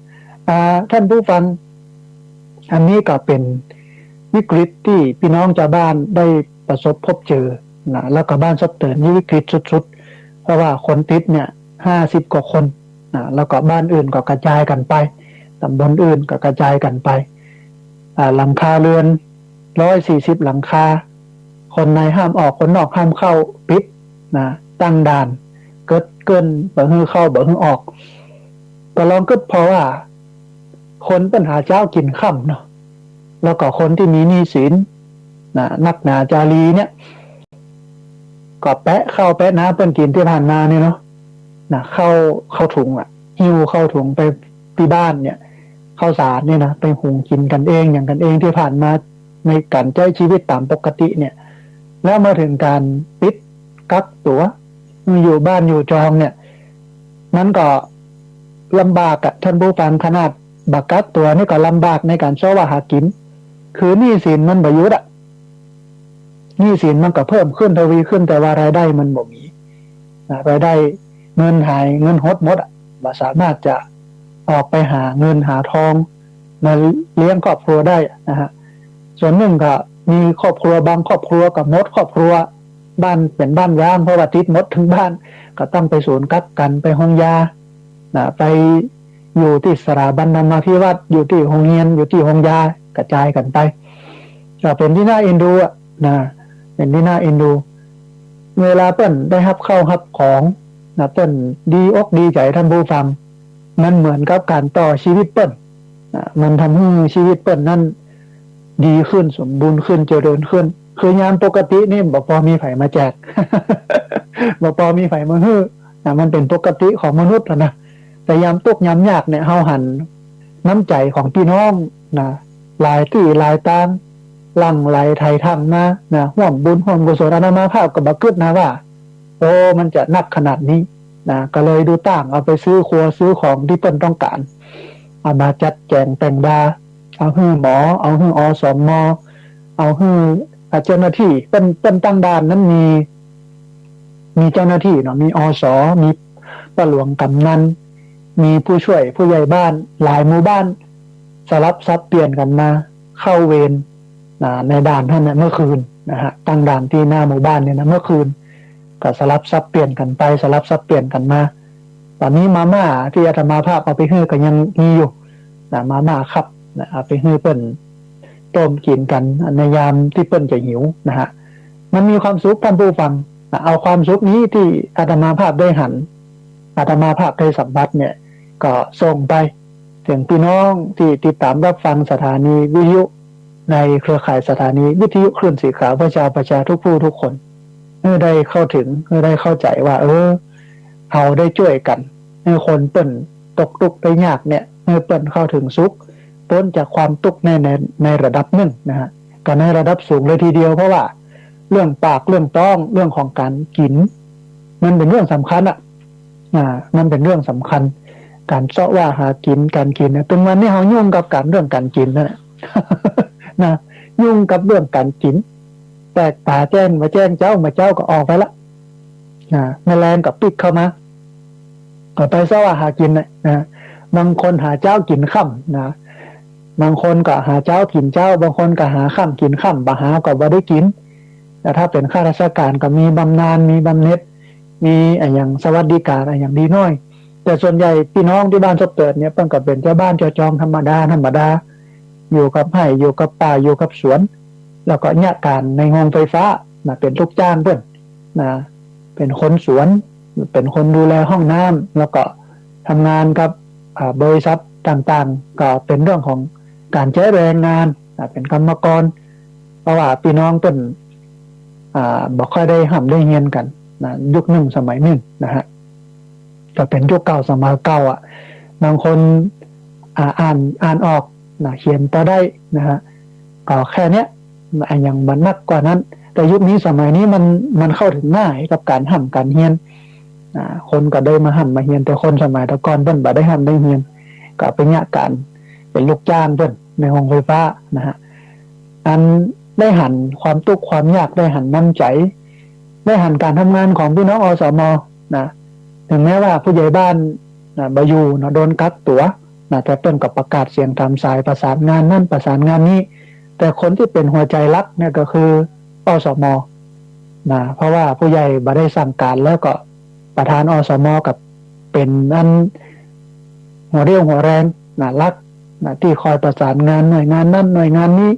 อ่า ท่านผู้ฟัง อันนี้ก็เป๋นวิกฤตตี้ปี้น้องจาวบ้านได้ประสบพบเจอนะ แล้วก็บ้านศพเตินนี่วิกฤตสุดๆ เพราะว่าคนติดเนี่ยห้าสิบกว่าคนนะ แล้วก็บ้านอื่นก็กระจายกั๋นไป ต๋ำบลอื่นก็กระจายกั๋นไป อ่า หลังคาเรือนร้อยสี่สิบหลังคา คนในห้ามออก คนนอกห้ามเข้า ปิดนะ ตั้งด่าน เกิดเกิน บ่หื้อเข้า บ่หื้อออก ก็ลองกึ๊ดผ่อว่า คนเปิ้นหาเจ๊ากิ๋นค่ำเนาะ แล้วก็คนตี้มีหนี้สินนะ นักหนาจารีเนี่ย ก็แปะข้าวแปะน้ำเปิ้นกิ๋นตี้ผ่านมาเนี่ยเนาะ นะ ข้าว ข้าวถุงอะ หิ้วข้าวถุงไปตี้บ้านเนี่ย ข้าวสารเนี่ยนะ ไปหุงกิ๋นกั๋นเอง หยังกั๋นเอง ตี้ผ่านมาในก๋านใจ๊ชีวิตต๋ามปกติเนี่ย แล้วมาเถิงก๋านปิดกักตั๋ว อยู่บ้านอยู่จองเนี่ย มันก็ลำบากอะ ท่านผู้ฟัง ขนาดบ่กักตั๋วนี่ก็ลำบากในก๋านเซาะว่าหากิ๋น คือหนี้สินมันบ่หยุดอะ หนี้สินมันก็เพิ่มขึ้นทวีขึ้น แต่ว่ารายได้มันบ่มีนะ รายได้ เงินหาย เงินหดหมดอะ บ่สามารถจะออกไปหาเงินหาทองมาเลี้ยงครอบครัวได้นะฮะ ส่วนนึ่งก็มีครอบครัว บางครอบครัวก็หมดครอบครัว บ้านเป๋นบ้านร้าง เพราะว่าติดหมดตึงบ้าน ก็ต้องไปศูนย์กักกั๋น ไปโฮงยานะ ไปอยู่ตี้สถาบันธรรมาภิวัฒน์ อยู่ตี้โฮงเฮียน อยู่ตี้โฮงยา กระจายกั๋นไป ก็เป๋นตี้น่าเอ็นดูอะนะ เป๋นตี้น่าเอ็นดู เวลาเปิ้นได้ฮับข้าวฮับของนะ เปิ้นดีอกดีใจ๋ ท่านผู้ฟัง มันเหมือนกับก๋านต่อชีวิตเปิ้นนะ มันทำหื้อชีวิตเปิ้นนั้น ดีขึ้น สมบูรณ์ขึ้น เจริญขึ้น คือยามปกตินี่บ่ปอมีใผมาแจก บ่ปอมีใผมาหื้อนะ มันเป๋นปกติของมนุษย์หั้นนะ แต่ยามตุ๊กข์ยามยากเนี่ย เฮาหันน้ำใจ๋ของปี้น้องนะ หลายตี้หลายตาง หลั่งไหลไถ่ถังมานะ ฮ่วมบุญฮ่วมกุศล อาตมาภาพก็บ่กึ๊ดนะว่า โอ้ มันจะนักขนาดนี้นะ ก็เลยดูต้างเอาไปซื้อครัวซื้อของตี้เปิ้นต้องก๋าน เอามาจัดแจ๋งแต่งบา เอาหื้อหมอ เอาหื้อ อสม. เอาหื้อ อ่า เจ้าหน้าตี้ เปิ้น เปิ้นตั้งด่านนั้นมี มีเจ้าหน้าตี้เนาะ มี อส. มีป้าหลวงกำนัน มีผู้ช่วยผู้ใหญ่บ้าน หลายหมู่บ้าน สลับสับเปลี่ยนกั๋นมาเข้าเวร อ่า ในด่านหั้นนะ เมื่อคืนนะฮะ ตั้งด่านตี้หน้าหมู่บ้านเนี่ยนะ เมื่อคืน ก็สลับสับเปลี่ยนกั๋นไป สลับสับเปลี่ยนกั๋นมา ต๋อนนี้มาม่าตี้อาตมาภาพเอาไปหื้อก็ยังมีอยู่นะ มาม่าคัพนะ เอาไปหื้อเปิ้นต้มกิ๋นกั๋นในยามตี้เปิ้นจะหิวนะฮะ มันมีความสุขท่านผู้ฟังนะ เอาความสุขนี้ตี้อาตมาภาพได้หัน อาตมาภาพได้สัมผัสเนี่ย ก็ส่งไปเถิงปี้น้องตี้ติดต๋ามรับฟังสถานีวิทยุ ในเครือข่ายสถานีวิทยุคลื่นสีขาวเพื่อชาวประชาทุกผู้ทุกคน หื้อได้เข้าเถิง หื้อได้เข้าใจ๋ว่า เออ เฮาได้จ้วยกั๋น หื้อคนเปิ้นตกตุ๊กข์ได้ยากเนี่ย หื้อเปิ้นเข้าเถิงสุข ป๊นจากความตุ๊กข์ใน ใน ในระดับนึ่งนะฮะ ก็ในระดับสูงเลยทีเดียว เพราะว่าเรื่องปากเรื่องต๊อง เรื่องของก๋านกิ๋น มันเป๋นเรื่องสำคัญอะ อ่า มันเป๋นเรื่องสำคัญ ก๋านเซาะว่าหากิ๋น ก๋านกิ๋นเนี่ย ตึงวันนี้เฮายุ่งกับก๋าน เรื่องก๋านกิ๋นนั่นแหละ นะ ยุ่งกับเรื่องก๋านกิ๋น แตกป๋าแจ้งบ่าแจ้งเจ๊า บ่าเจ๊าก็ออกไปละ นะ แมลงก็ปิ๊กเข้ามา ก็ไปเซาะว่าหากิ๋นน่ะ นะ บางคนหาเจ๊ากิ๋นค่ำนะ บางคนก็หาเจ๊ากิ๋นเจ๊า บางคนก็หาค่ำกิ๋นค่ำ บ่หาก็บ่ได้กิ๋น แต่ถ้าเป๋นข้าราชก๋านก็มีบำนาญ มีบำเหน็จ มีอะหยังสวัสดิก๋านอะหยังดีหน้อย แต่ส่วนใหญ่ปี้น้องตี้บ้านซบเติดเนี่ย เปิ้นก็เป๋นจาวบ้านจาวจองธรรมดา ธรรมดา อยู่กับไฮ่ อยู่กับป่า อยู่กับสวน แล้วก็เยียะก๋านในโฮงไฟฟ้านะ เป๋นลูกจ้างเปิ้นนะ เป๋นคนสวน เป๋นคนดูแลห้องน้ำ แล้วก็ทำงานกับ อ่า บริษัทต่างๆ ก็เป๋นเรื่องของก๋านใจ๊แรงงานนะ เป๋นกรรมกร เพราะว่าปี้น้องเปิ้น อ่า บ่ค่อยได้ฮ่ำได้เฮียนกั๋นนะ ยุคนึ่งสมัยนึ่งนะฮะ ก็เป๋นยุคเก่าสมัยเก่าอะ บางคน อ่า อ่าน อ่านออกนะ เขียนปอได้นะฮะ ก็แค่เนี้ย อะหยังบ่นักกว่านั้น แต่ยุคนี้สมัยนี้มัน มันเข้าเถิงง่ายกับก๋านฮ่ำก๋านเฮียน อ่า คนก็ได้มาฮ่ำมาเฮียน แต่คนสมัยแต่ก่อนเปิ้นบ่ได้ฮ่ำได้เฮียน ก็ไปเยียะก๋านเป๋นลูกจ้างเปิ้นในโฮงไฟฟ้านะฮะ อันได้หันความตุ๊กข์ความยาก ได้หันน้ำใจ๋ ได้หันก๋านทำงานของปี้น้อง อสม. นะ ถึงแม้ว่าผู้ใหญ่บ้าน นะ บ่อยู่เนาะ โดนกักตั๋วนะ แต่เปิ้นก็ประกาศเสียงต๋ามสาย ประสานงานนั่นประสานงานนี้ แต่คนตี้เป๋นหัวใจ๋หลักเนี่ยก็คือ อสม. นะ เพราะว่าผู้ใหญ่บ่ได้สั่งก๋านแล้วก็ประธาน อสม. ก็เป๋นอันหัวเรี่ยวหัวแรงนะ หลักนะ ตี้คอยประสานงานหน่วยงานนั่นหน่วยงานนี้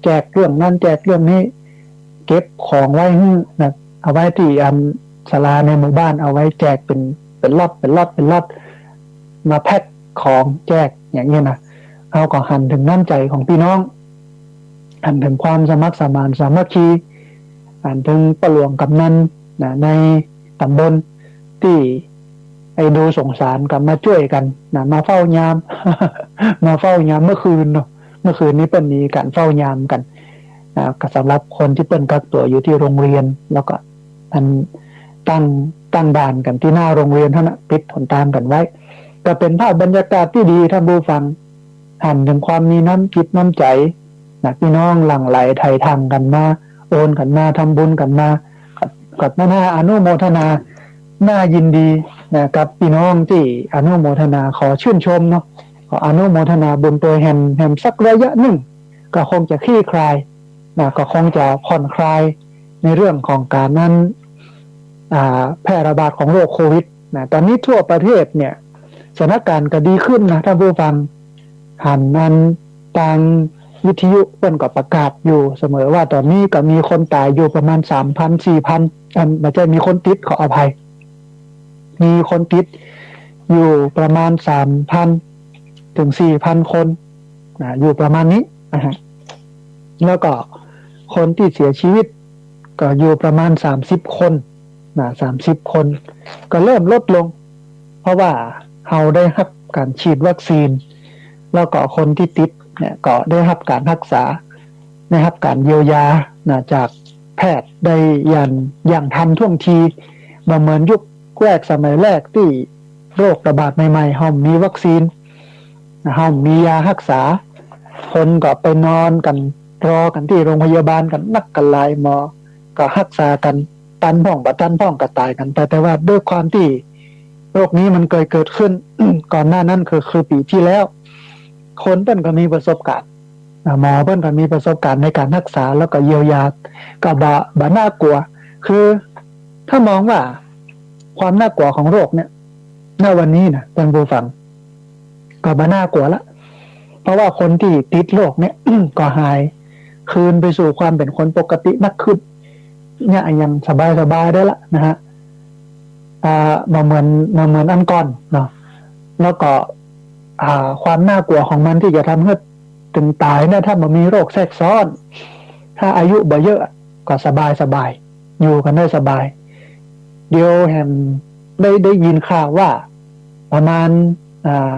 แจกเรื่องนั่นแจกเรื่องนี้ เก็บของไว้หื้อนะ เอาไว้ตี้อันศาลาในหมู่บ้าน เอาไว้แจกเป๋น เป๋นล็อต เป๋นล็อต เป๋นล็อต มาแพ็คของแจกอย่างนี้นะ เฮาก็หันเถิงน้ำใจ๋ของปี้น้อง หันเถิงความสมัครสมานสามัคคี หันเถิงป้าหลวงกำนันนะ ในต๋ำบลตี้ไอ้ดูสงสารก็มาจ้วยกั๋นนะ มาเฝ้ายาม มาเฝ้ายามเมื่อคืนเนาะ เมื่อคืนนี้เปิ้นมีก๋านเฝ้ายามกั๋นนะ ก็สำหรับคนตี้เปิ้นกักตั๋วอยู่ตี้โฮงเฮียน แล้วก็อันตั้ง ตั้งด่านกั๋นตี้หน้าโฮงเฮียนหั้นนะ ปิดหนตางกั๋นไว้ ก็เป๋นภาพบรรยากาศตี้ดีท่านผู้ฟัง หันเถิงความมีน้ำจิตน้ำใจ๋นะ ปี้น้องหลั่งไหลไถ่ถังกั๋นมา โอนกั๋นมา ทำบุญกั๋นมา ก็ ก็น่าอนุโมทนา น่ายินดีนะ กับปี้น้องตี้อนุโมทนา ขอชื่นชมเนาะ ขออนุโมทนาบุญตวยแหม แหมสักระยะนึ่ง ก็คงจะคลี่คลายนะ ก็คงจะผ่อนคลายในเรื่องของก๋านนั้น อ่า แพร่ระบาดของโรคโควิดนะ ต๋อนนี้ทั่วประเทศเนี่ย สถานก๋ารณ์ก็ดีขึ้นนะท่านผู้ฟัง หันอันตางวิทยุเปิ้นก็ประกาศอยู่เสมอว่าต๋อนนี้ก็มีคนต๋ายอยู่ประมาณสามพัน สี่พัน เอิ่ม บ่ใจ้ มีคนติด ขออภัย มีคนติดอยู่ประมาณสามพันถึงสี่พันคนนะ อยู่ประมาณนี้นะฮะ แล้วก็คนตี้เสียชีวิตก็อยู่ประมาณสามสิบคนนะ สามสิบคน ก็เริ่มลดลง เพราะว่าเฮาได้ฮับก๋านฉีดวัคซีน แล้วก็คนตี้ติดเนี่ยก็ได้ฮับก๋านฮักษา ได้ฮับก๋านเยียวยานะจากแพทย์ได้อย่าง อย่างทันท่วงที บ่เหมือนยุคแรกสมัยแรกตี้โรคระบาดใหม่ๆ เฮาบ่มีวัคซีน เฮาบ่มียาฮักษา คนก็ไปนอนกั๋น รอกั๋นตี้โรงพยาบาลกั๋นนักกั๋นหลาย หมอก็ฮักษากั๋นตันพ่องบ่ตันพ่องก็ต๋ายกั๋นไป แต่ว่าด้วยความตี้โรคนี้มันเกยเกิดขึ้น ก่อนหน้านั้นคือ คือปี๋ตี้แล้ว คนเปิ้นก็มีประสบก๋ารณ์ อ่า หมอเปิ้นก็มีประสบก๋ารณ์ในก๋านฮักษาแล้วก็เยียวยา ก็บ่ บ่น่ากลัว คือถ้ามองว่าความน่ากลัวของโรคเนี่ย ณ วันนี้นะ ท่านผู้ฟัง ก็บ่น่ากลัวละ เพราะว่าคนตี้ติดโรคเนี่ย ก็หายคืนไปสู่ความเป๋นคนปกติมากขึ้น เนี่ย อย่างสบายๆ ได้ละนะฮะ อ่า บ่เหมือน บ่เหมือนอันก่อนเนาะ แล้วก็ อ่า ความน่ากลัวของมันตี้จะทำหื้อเถิงต๋ายเนี่ย ถ้าบ่มีโรคแทรกซ้อน ถ้าอายุบ่เยอะก็สบายๆ อยู่กั๋นได้สบาย เดี๋ยวแหมได้ ได้ยินข่าวว่าประมาณ อ่า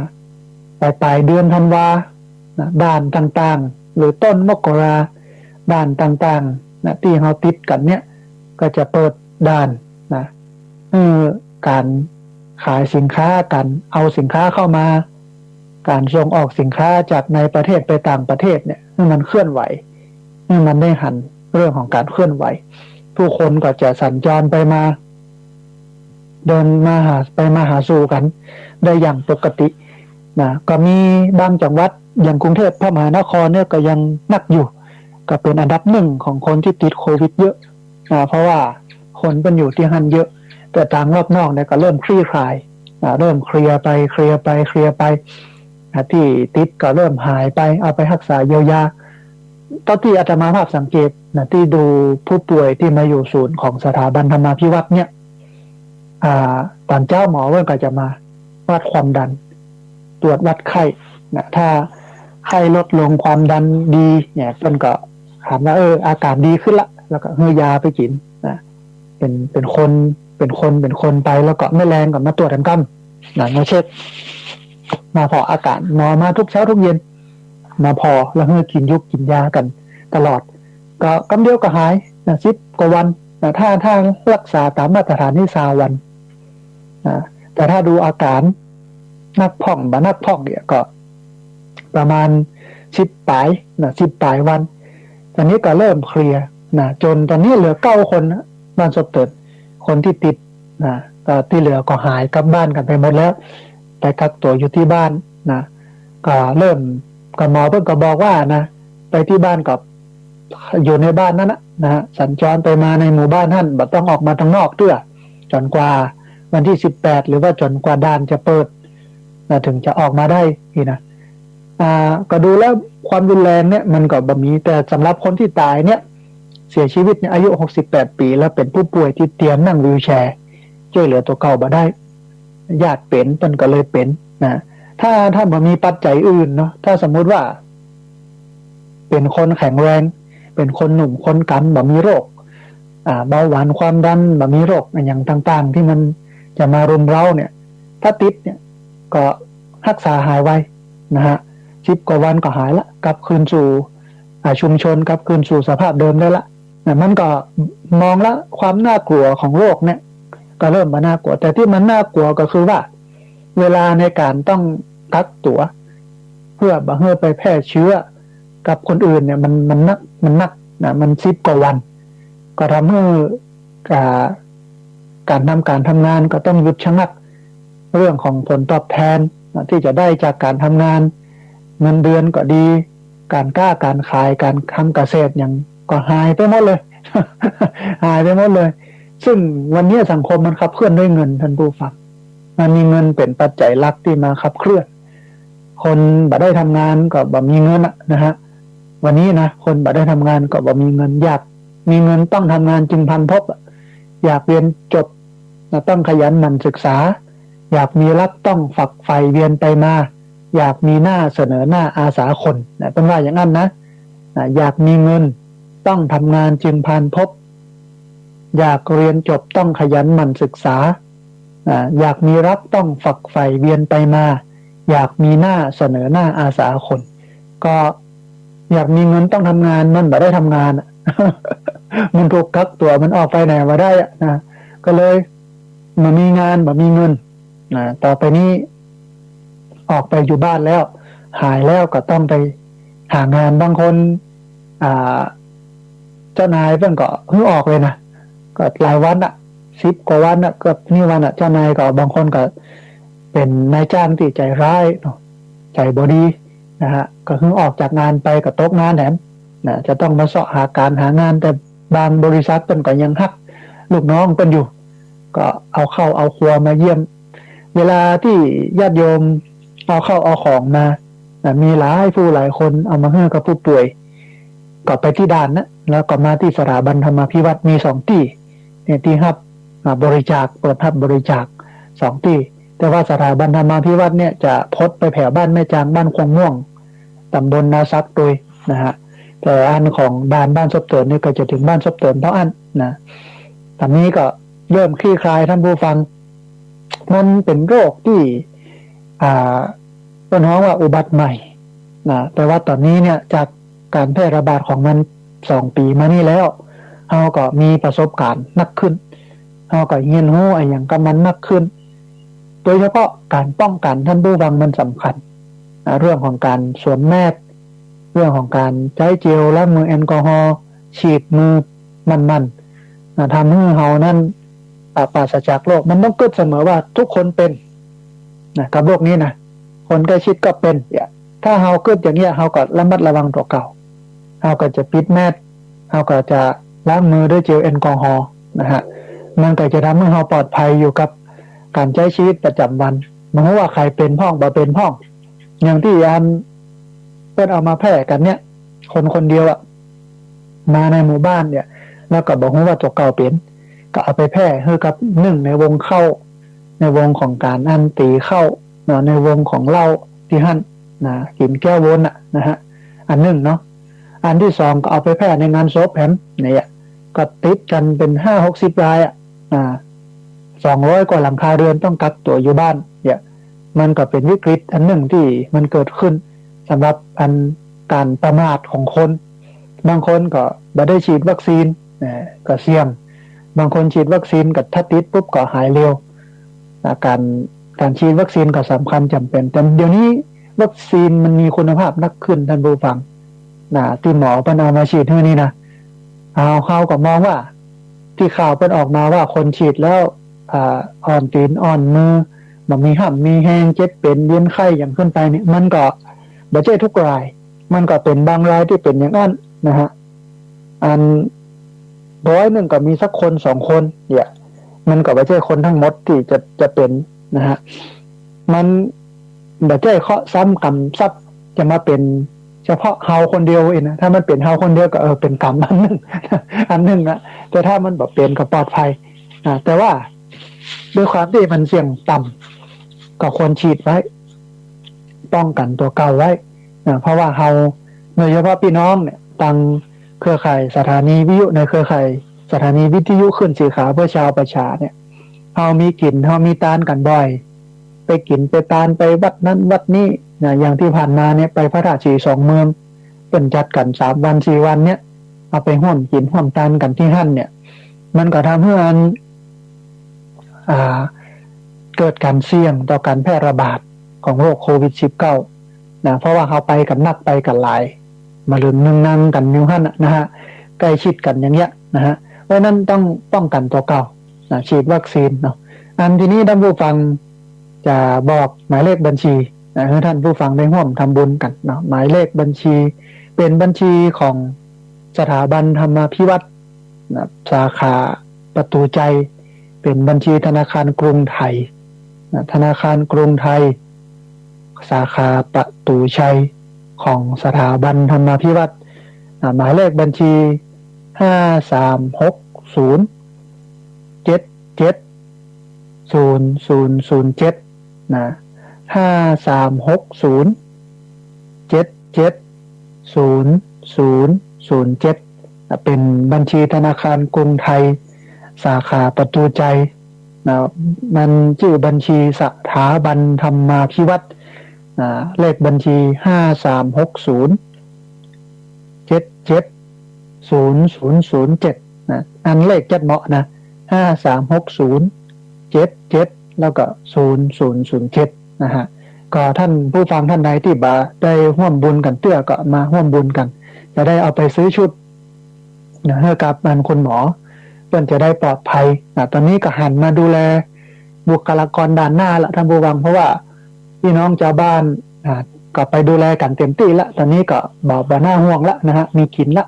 ป๋ายๆ เดือนธันวานะ ด่านต่างๆ หรือต้นมกรา ด่านต่างๆ นะ ตี้เฮาติดกั๋นเนี่ย ก็จะเปิดด่านนะ เออ ก๋านขายสินค้า ก๋านเอาสินค้าเข้ามา ก๋านส่งออกสินค้าจากในประเทศไปต่างประเทศเนี่ย หื้อมันเคลื่อนไหว หื้อมันได้หันเรื่องของก๋านเคลื่อนไหว ผู้คนก็จะสัญจรไปมา เดินมาหา ไปมาหาสู่กั๋นได้อย่างปกตินะ ก็มีบางจังหวัดอย่างกรุงเทพมหานครเนี่ยก็ยังนักอยู่ ก็เป๋นอันดับหนึ่งของคนตี้ติดโควิดเยอะ อ่า เพราะว่าคนเปิ้นอยู่ตี้หั้นเยอะ แต่ตางรอบนอกเนี่ยก็เริ่มคลี่คลาย อ่า เริ่มเคลียร์ไป เคลียร์ไป เคลียร์ไป อ่า ตี้ติดก็เริ่มหายไป เอาไปฮักษาเยียวยา เต้าตี้อาตมาภาพสังเกตนะ ตี้ดูผู้ป่วยตี้มาอยู่ศูนย์ของสถาบันธรรมาภิวัฒน์เนี่ย อ่า ต๋อนเจ๊าหมอเปิ้นก็จะมาวัดความดัน ตรวจวัดไข้นะ ถ้าไข้ลดลง ความดันดีเนี่ย เปิ้นก็ถามว่า เออ อาก๋านดีขึ้นละ แล้วก็หื้อยาไปกิ๋นนะ เป๋น เป๋นคน เป๋นคน เป๋นคนไป แล้วก็แม่แลงก็มาตรวจอันกำนะ มาเช็ค มาผ่ออาก๋าน หมอมาทุกเช้าทุกเย็น มาผ่อ แล้วหื้อกิ๋นยุกกิ๋นยากั๋นตลอด ก็กำเดียวก็หายนะ สิบกว่าวันนะ ถ้า ถ้าฮักษาต๋ามมาตรฐานนี่ซาววันนะ แต่ถ้าดูอาก๋านนักพ่องบ่นักพ่องเนี่ย ก็ประมาณสิบป๋ายนะ สิบป๋ายวัน ต๋อนนี้ก็เริ่มเคลียร์นะ จ๋นต๋อนนี้เหลือเก้าคนนะ บ้านศพเติด คนตี้ติดนะ ก็ตี้เหลือก็หายกลับบ้านกั๋นไปหมดแล้ว ไปกักตั๋วอยู่ตี้บ้านนะ ก็เริ่ม ก็หมอเปิ้นก็บอกว่านะ ไปตี้บ้านก็อยู่ในบ้านนั้นนะ นะฮะ สัญจรไปมาในหมู่บ้านหั้น บ่ต้องออกมาตางนอกเตื้อ จ๋นกว่าวันตี้สิบแปด หรือว่าจ๋นกว่าด่านจะเปิดนะ เถิงจะออกมาได้นี่นะ อ่า ก็ดูแล้วความรุนแรงเนี่ยมันก็บ่มี แต่สำหรับคนตี้ต๋ายเนี่ย เสียชีวิตเนี่ยอายุหกสิบแปดปี๋ แล้วเป๋นผู้ป่วยตี้เตียนนั่งวีลแชร์ จ้วยเหลือตั๋วเก่าบ่ได้ ญาติเป๋น เปิ้นก็เลยเป๋นนะ ถ้า ถ้าบ่มีปัจจัยอื่นเนาะ ถ้าสมมุติว่าเป๋นคนแข็งแรง เป๋นคนหนุ่มคนก๋ำ บ่มีโรค อ่า เบาหวานความดัน บ่มีโรคอะหยังต่างๆ ตี้มันจะมารุมเร้าเนี่ย ถ้าติดเนี่ยก็ฮักษาหายไวนะฮะ สิบกว่าวันก็หายละ กลับคืนสู่ อ่า ชุมชน กลับคืนสู่สภาพเดิมได้ละนะ มันก็มองละความน่ากลัวของโรคเนี่ย ก็เริ่มบ่น่ากลัว แต่ตี้มันน่ากลัวก็คือว่า เวลาในก๋านต้องกักตั๋ว เพื่อบ่หื้อไปแพร่เชื้อกับคนอื่นเนี่ย มัน มันนัก มันนักนะ มันสิบกว่าวัน ก็ทำหื้อ อ่า ก๋านทำก๋านทำงานก็ต้องหยุดชะงัก เรื่องของผลตอบแทนนะ ตี้จะได้จากก๋านทำงาน เงินเดือนก็ดี ก๋านก๊าก๋านขาย ก๋านทำเกษตรหยังก็หายไปหมดเลย หายไปหมดเลย ซึ่งวันนี้สังคมมันขับเคลื่อนด้วยเงิน ท่านผู้ฟัง มันมีเงินเป๋นปัจจัยหลักตี้มาขับเคลื่อน คนบ่ได้ทำงานก็บ่มีเงินอะนะฮะ วันนี้นะ คนบ่ได้ทำงานก็บ่มีเงิน อยากมีเงินต้องทำงานจึงพลันพบอะ อยากเรียนจบนะ ต้องขยันหมั่นศึกษา อยากมีรักต้องฝักใฝ่เวียนไปมา อยากมีหน้าเสนอหน้าอาสาคนนะ เปิ้นว่าอย่างนั้นนะ นะ อยากมีเงินต้องทำงานจึงพลันพบ อยากเรียนจบต้องขยันหมั่นศึกษา นะ อยากมีรักต้องฝักใฝ่เวียนไปมา อยากมีหน้าเสนอหน้าอาสาคน ก็อยากมีเงินต้องทำงาน มันบ่ได้ทำงานอะ มันถูกกักตั๋ว มันออกไปไหนบ่ได้อะนะ ก็เลยบ่มีงาน บ่มีเงินนะ ต่อไปนี้ออกไปอยู่บ้านแล้ว หายแล้วก็ต้องไปหางาน บางคน อ่า เจ้านายเปิ้นก็หื้อออกเลยนะ ก็หลายวันอะ สิบกว่าวันอะ เกือบยี่สิบวันอะ เจ้านายก็บางคนก็เป๋นนายจ้างตี้ใจ๋ฮ้ายเนาะ ใจ๋บ่ดีนะฮะ ก็หื้อออกจากงานไปก็ตกงานแถมนะ จะต้องมาเซาะหาก๋านหางาน แต่บางบริษัทเปิ้นก็ยังฮักลูกน้องเปิ้นอยู่ ก็เอาข้าวเอาครัวมาเยี่ยม เวลาตี้ญาติโยมเอาข้าวเอาของมานะ มีหลายผู้หลายคนเอามาหื้อกับผู้ป่วย ก็ไปตี้ด่านนะ แล้วก็มาตี้สถาบันธรรมาภิวัฒน์ มีสองตี้เนี่ยตี้ฮับ อ่า บริจาค เปิดฮับบริจาคสองตี้ แต่ว่าสถาบันธรรมาภิวัฒน์เนี่ยจะพดไปแถวบ้านแม่จาง บ้านขวงม่วง ต๋ำบลนาสักโตยนะฮะ แต่อันของด่านบ้านซบเตินนี่ก็จะเถิงบ้านซบเตินเต้าอั้นนะ ต๋อนนี้ก็เริ่มคลี่คลาย ท่านผู้ฟัง มันเป๋นโรคตี้ อ่า เปิ้นฮ้องว่าอุบัติใหม่นะ แต่ว่าต๋อนนี้เนี่ยจากก๋านแพร่ระบาดของมันสองปี๋มานี่แล้ว เฮาก็มีประสบก๋ารณ์นักขึ้น เฮาก็เฮียนฮู้อะหยังกับมันนักขึ้น โดยเฉพาะก๋านป้องกั๋น ท่านผู้ฟัง มันสำคัญนะ เรื่องของก๋านสวมแมสก์ เรื่องของก๋านใจ๊เจลล้างมือแอลกอฮอล์ ฉีดมือมั่นๆ นะ ทำหื้อเฮานั้น อ่า ปราศจากโรค มันต้องกึ๊ดเสมอว่าทุกคนเป๋นนะ กับโรคนี้นะ คนใกล้ชิดก็เป๋นเนี่ย ถ้าเฮากึ๊ดอย่างเงี้ย เฮาก็ระมัดระวังตั๋วเก่า เฮาก็จะปิดแมสก์ เฮาก็จะล้างมือด้วยเจลแอลกอฮอล์นะฮะ มันก็จะทำหื้อเฮาปลอดภัยอยู่กับก๋านใจ๊ชีวิตประจ๋ำวัน บ่ฮู้ว่าใผเป๋นพ่อง บ่เป๋นพ่อง อย่างตี้อันเปิ้นเอามาแพร่กั๋นเนี่ย คนคนเดียวอะ มาในหมู่บ้านเนี่ย แล้วก็บ่ฮู้ว่าตั๋วเก่าเป๋น ก็เอาไปแพร่หื้อกับ นึ่ง ในวงเข้า ในวงของก๋านอันตี๋เข้าเนาะ ในวงของเหล้าตี้หั้นนะ กิ๋นแก้ววนน่ะนะฮะ อันนึ่งเนาะ อันตี้สองก็เอาไปแพร่ในงานศพแหมเนี่ย ก็ติดกั๋นเป๋นห้าหกสิบรายอะ อ่า สองร้อยกว่าหลังคาเรือนต้องกักตั๋วอยู่บ้านเนี่ย มันก็เป๋นวิกฤตอันนึ่งตี้มันเกิดขึ้นสำหรับอันก๋านประมาทของคน บางคนก็บ่ได้ฉีดวัคซีน อ่า ก็เสี่ยง บางคนฉีดวัคซีนก็ถ้าติดปุ๊บก็หายเร็ว อ่า ก๋าน ก๋านฉีดวัคซีนก็สำคัญจ๋ำเป๋น แต่เดี๋ยวนี้วัคซีนมันมีคุณภาพนักขึ้น ท่านผู้ฟัง นะ ตี้หมอเปิ้นเอามาฉีดหื้อนี่นะ เฮา เฮาก็มองว่า ตี้ข่าวเปิ้นออกมาว่าคนฉีดแล้ว อ่า อ่อนตี๋นอ่อนมือ บ่มีฮ่ำมีแฮง เจ็บเป๋นเวียนไข้หยังขึ้นไปเนี่ย มันก็บ่ใจ้ทุกราย มันก็เป๋นบางรายตี้เป๋นอย่างอั้นนะฮะ อันร้อยนึ่งก็มีสักคนสองคนเนี่ย มันก็บ่ใจ้คนทั้งหมดตี้จะ จะเป๋นนะฮะ มันบ่ใจ้เคราะห์ซ้ำกรรมซัดจะมาเป๋นเฉพาะเฮาคนเดียวเองนะ ถ้ามันเป๋นเฮาคนเดียวก็ เออ เป๋นกรรมอันนึ่ง อันนึ่งนะ แต่ถ้ามันบ่เป๋นก็ปลอดภัย อ่า แต่ว่าด้วยความตี้มันเสี่ยงต่ำ ก็ควรฉีดไว้ ป้องกั๋นตั๋วเก่าไว้ อ่า เพราะว่าเฮา โดยเฉพาะปี้น้องเนี่ย ตางเครือข่ายสถานีวิทยุ ในเครือข่ายสถานีวิทยุคลื่นสีขาวเพื่อชาวประชาเนี่ย เฮามีกิ๋น เฮามีตานกั๋นบ่อย ไปกิ๋นไปตาน ไปวัดนั้นวัดนี้นะ อย่างตี้ผ่านมาเนี่ย ไปพระธาตุสีสองเมือง เปิ้นจัดกั๋นสามวันสี่วันเนี่ย เอาไปฮ่วมกิ๋นฮ่วมตานกั๋นตี้หั้นเนี่ย มันก็ทำหื้ออัน อ่า เกิดก๋านเสี่ยงต่อก๋านแพร่ระบาดของโรคโควิดสิบเก้า นะ เพราะว่าเฮาไปกั๋นนักไปกั๋นหลาย บ่าเริงนึ่งนั่งกั๋นอยู่หั้นน่ะนะฮะ ใกล้ชิดกั๋นอย่างเงี้ยนะฮะ เพราะฉะนั้นต้องป้องกั๋นตั๋วเก่านะ ฉีดวัคซีนเนาะ อันทีนี้ท่านผู้ฟังจะบอกหมายเลขบัญชีนะ หื้อท่านผู้ฟังได้ฮ่วมทำบุญกั๋นเนาะ หมายเลขบัญชีเป๋นบัญชีของสถาบันธรรมาภิวัฒน์ นะ สาขาประตู๋ชัย เป๋นบัญชีธนาคารกรุงไทย นะ ธนาคารกรุงไทย สาขาประตู๋ชัย ของสถาบันธรรมาภิวัฒน์ นะ หมายเลขบัญชี ห้าสามหกศูนย์ เจ็ดเจ็ดศูนย์ศูนย์ศูนย์เจ็ด นะ ห้าสามหกศูนย์ เจ็ดเจ็ดศูนย์ ศูนย์ศูนย์เจ็ด เป๋นบัญชีธนาคารกรุงไทย สาขาประตู๋ชัย นะ มันจื้อบัญชีสถาบันธรรมาภิวัฒน์ นะ เลขบัญชี ห้าสามหกศูนย์ เจ็ดเจ็ดศูนย์ศูนย์ศูนย์เจ็ด นะ อันเลขจัดเหมาะนะ ห้าสามหกศูนย์ เจ็ดเจ็ด แล้วก็ ศูนย์ศูนย์ศูนย์เจ็ด นะฮะ ก็ท่านผู้ฟังท่านใดตี้บ่ได้ฮ่วมบุญกั๋นเตื้อก็มาฮ่วมบุญกั๋น จะได้เอาไปซื้อชุด นะ หื้อกับอันคุณหมอ เปิ้นจะได้ปลอดภัย นะ ต๋อนนี้ก็หันมาดูแลบุคลากรด่านหน้าละท่านผู้ฟัง เพราะว่าพี่น้องจาวบ้าน อ่า ก็ไปดูแลกั๋นเต๋มตี้ละ ต๋อนนี้ก็บ่ บ่น่าห่วงละนะฮะ มีกิ๋นละ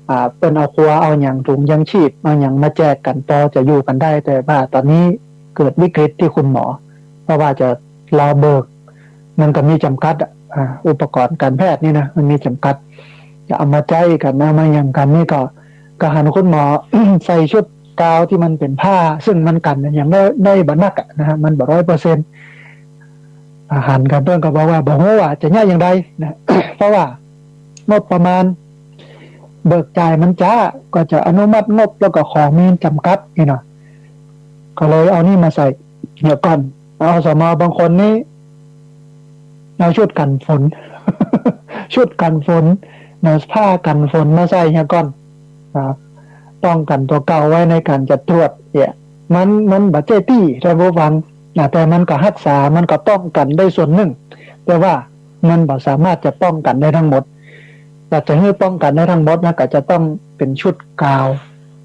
อ่า เปิ้นเอาครัว เอาหยัง ถุงยังชีพ เอาหยังมาแจกกั๋น ปอจะอยู่กั๋นได้ แต่ว่าต๋อนนี้เกิดวิกฤตตี้คุณหมอ เพราะว่าจะรอเบิก มันก็มีจ๋ำกัดอะ อ่า อุปกรณ์การแพทย์นี่นะ มันมีจ๋ำกัด จะเอามาใจ๊กั๋น เอามาหยังกั๋นนี่ก็ ก็หันคุณหมอ ใส่ชุดกาวน์ตี้มันเป๋นผ้า ซึ่งมันกั๋นหยังได้ ได้บ่นักอะนะฮะ มันบ่ร้อยเปอร์เซ็นต์ อ่า หันกั๋น เปิ้นก็บอกว่าบ่ฮู้ว่าจะเยียะอย่างใดนะ เพราะว่างบประมาณเบิกจ่ายมันจ๊า ก็จะอนุมัติงบแล้วก็ของมีจ๋ำกัดนี่เนาะ ก็เลยเอานี่มาใส่เหียก่อน อสม บางคนนี่ เอาชุดกั๋นฝน ชุดกั๋นฝนนะ ผ้ากั๋นฝนมาใส่เหียก่อนนะ ป้องกั๋นตั๋วเก่าไว้ในก๋านจะตรวจเนี่ย มัน มันบ่เจ๊ตี้ท่านผู้ฟังนะ แต่มันก็ฮักษา มันก็ป้องกั๋นได้ส่วนนึ่ง แต่ว่ามันบ่สามารถจะป้องกั๋นได้ตังหมด ถ้าจะหื้อป้องกั๋นได้ตังหมดนะ ก็จะต้องเป๋นชุดกาวน์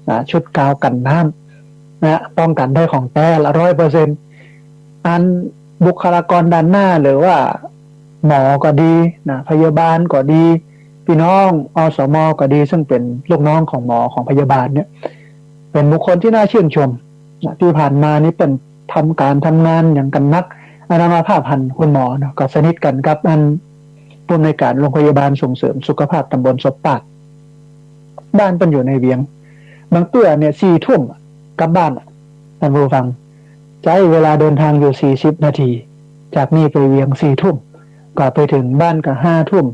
นะ ชุดกาวน์กั๋นน้ำนะ ป้องกั๋นได้ของแต๊ละ ร้อยเปอร์เซ็นต์ อันบุคลากรด่านหน้า หรือว่าหมอก็ดีนะ พยาบาลก็ดี พี่น้อง อสม ก็ดี ซึ่งเป๋นลูกน้องของหมอของพยาบาลเนี่ย เป๋นบุคคลตี้น่าชื่นชมนะ ตี้ผ่านมานี่เปิ้นทำก๋านทำงานหยังกั๋นนัก อาตมาภาพหันคุณหมอเนาะ ก็สนิทกั๋นกับอันผู้อำนวยก๋านโรงพยาบาลส่งเสริมสุขภาพตำบลศพปาด บ้านเปิ้นอยู่ในเวียง บางเตื้อเนี่ย สี่ทุ่มกลับบ้านอะ ท่านผู้ฟัง ใจ๊เวลาเดินทางอยู่ สี่สิบนาที จากนี่ไปเวียง สี่ทุ่ม ก็ไปเถิงบ้านก็ ห้าทุ่ม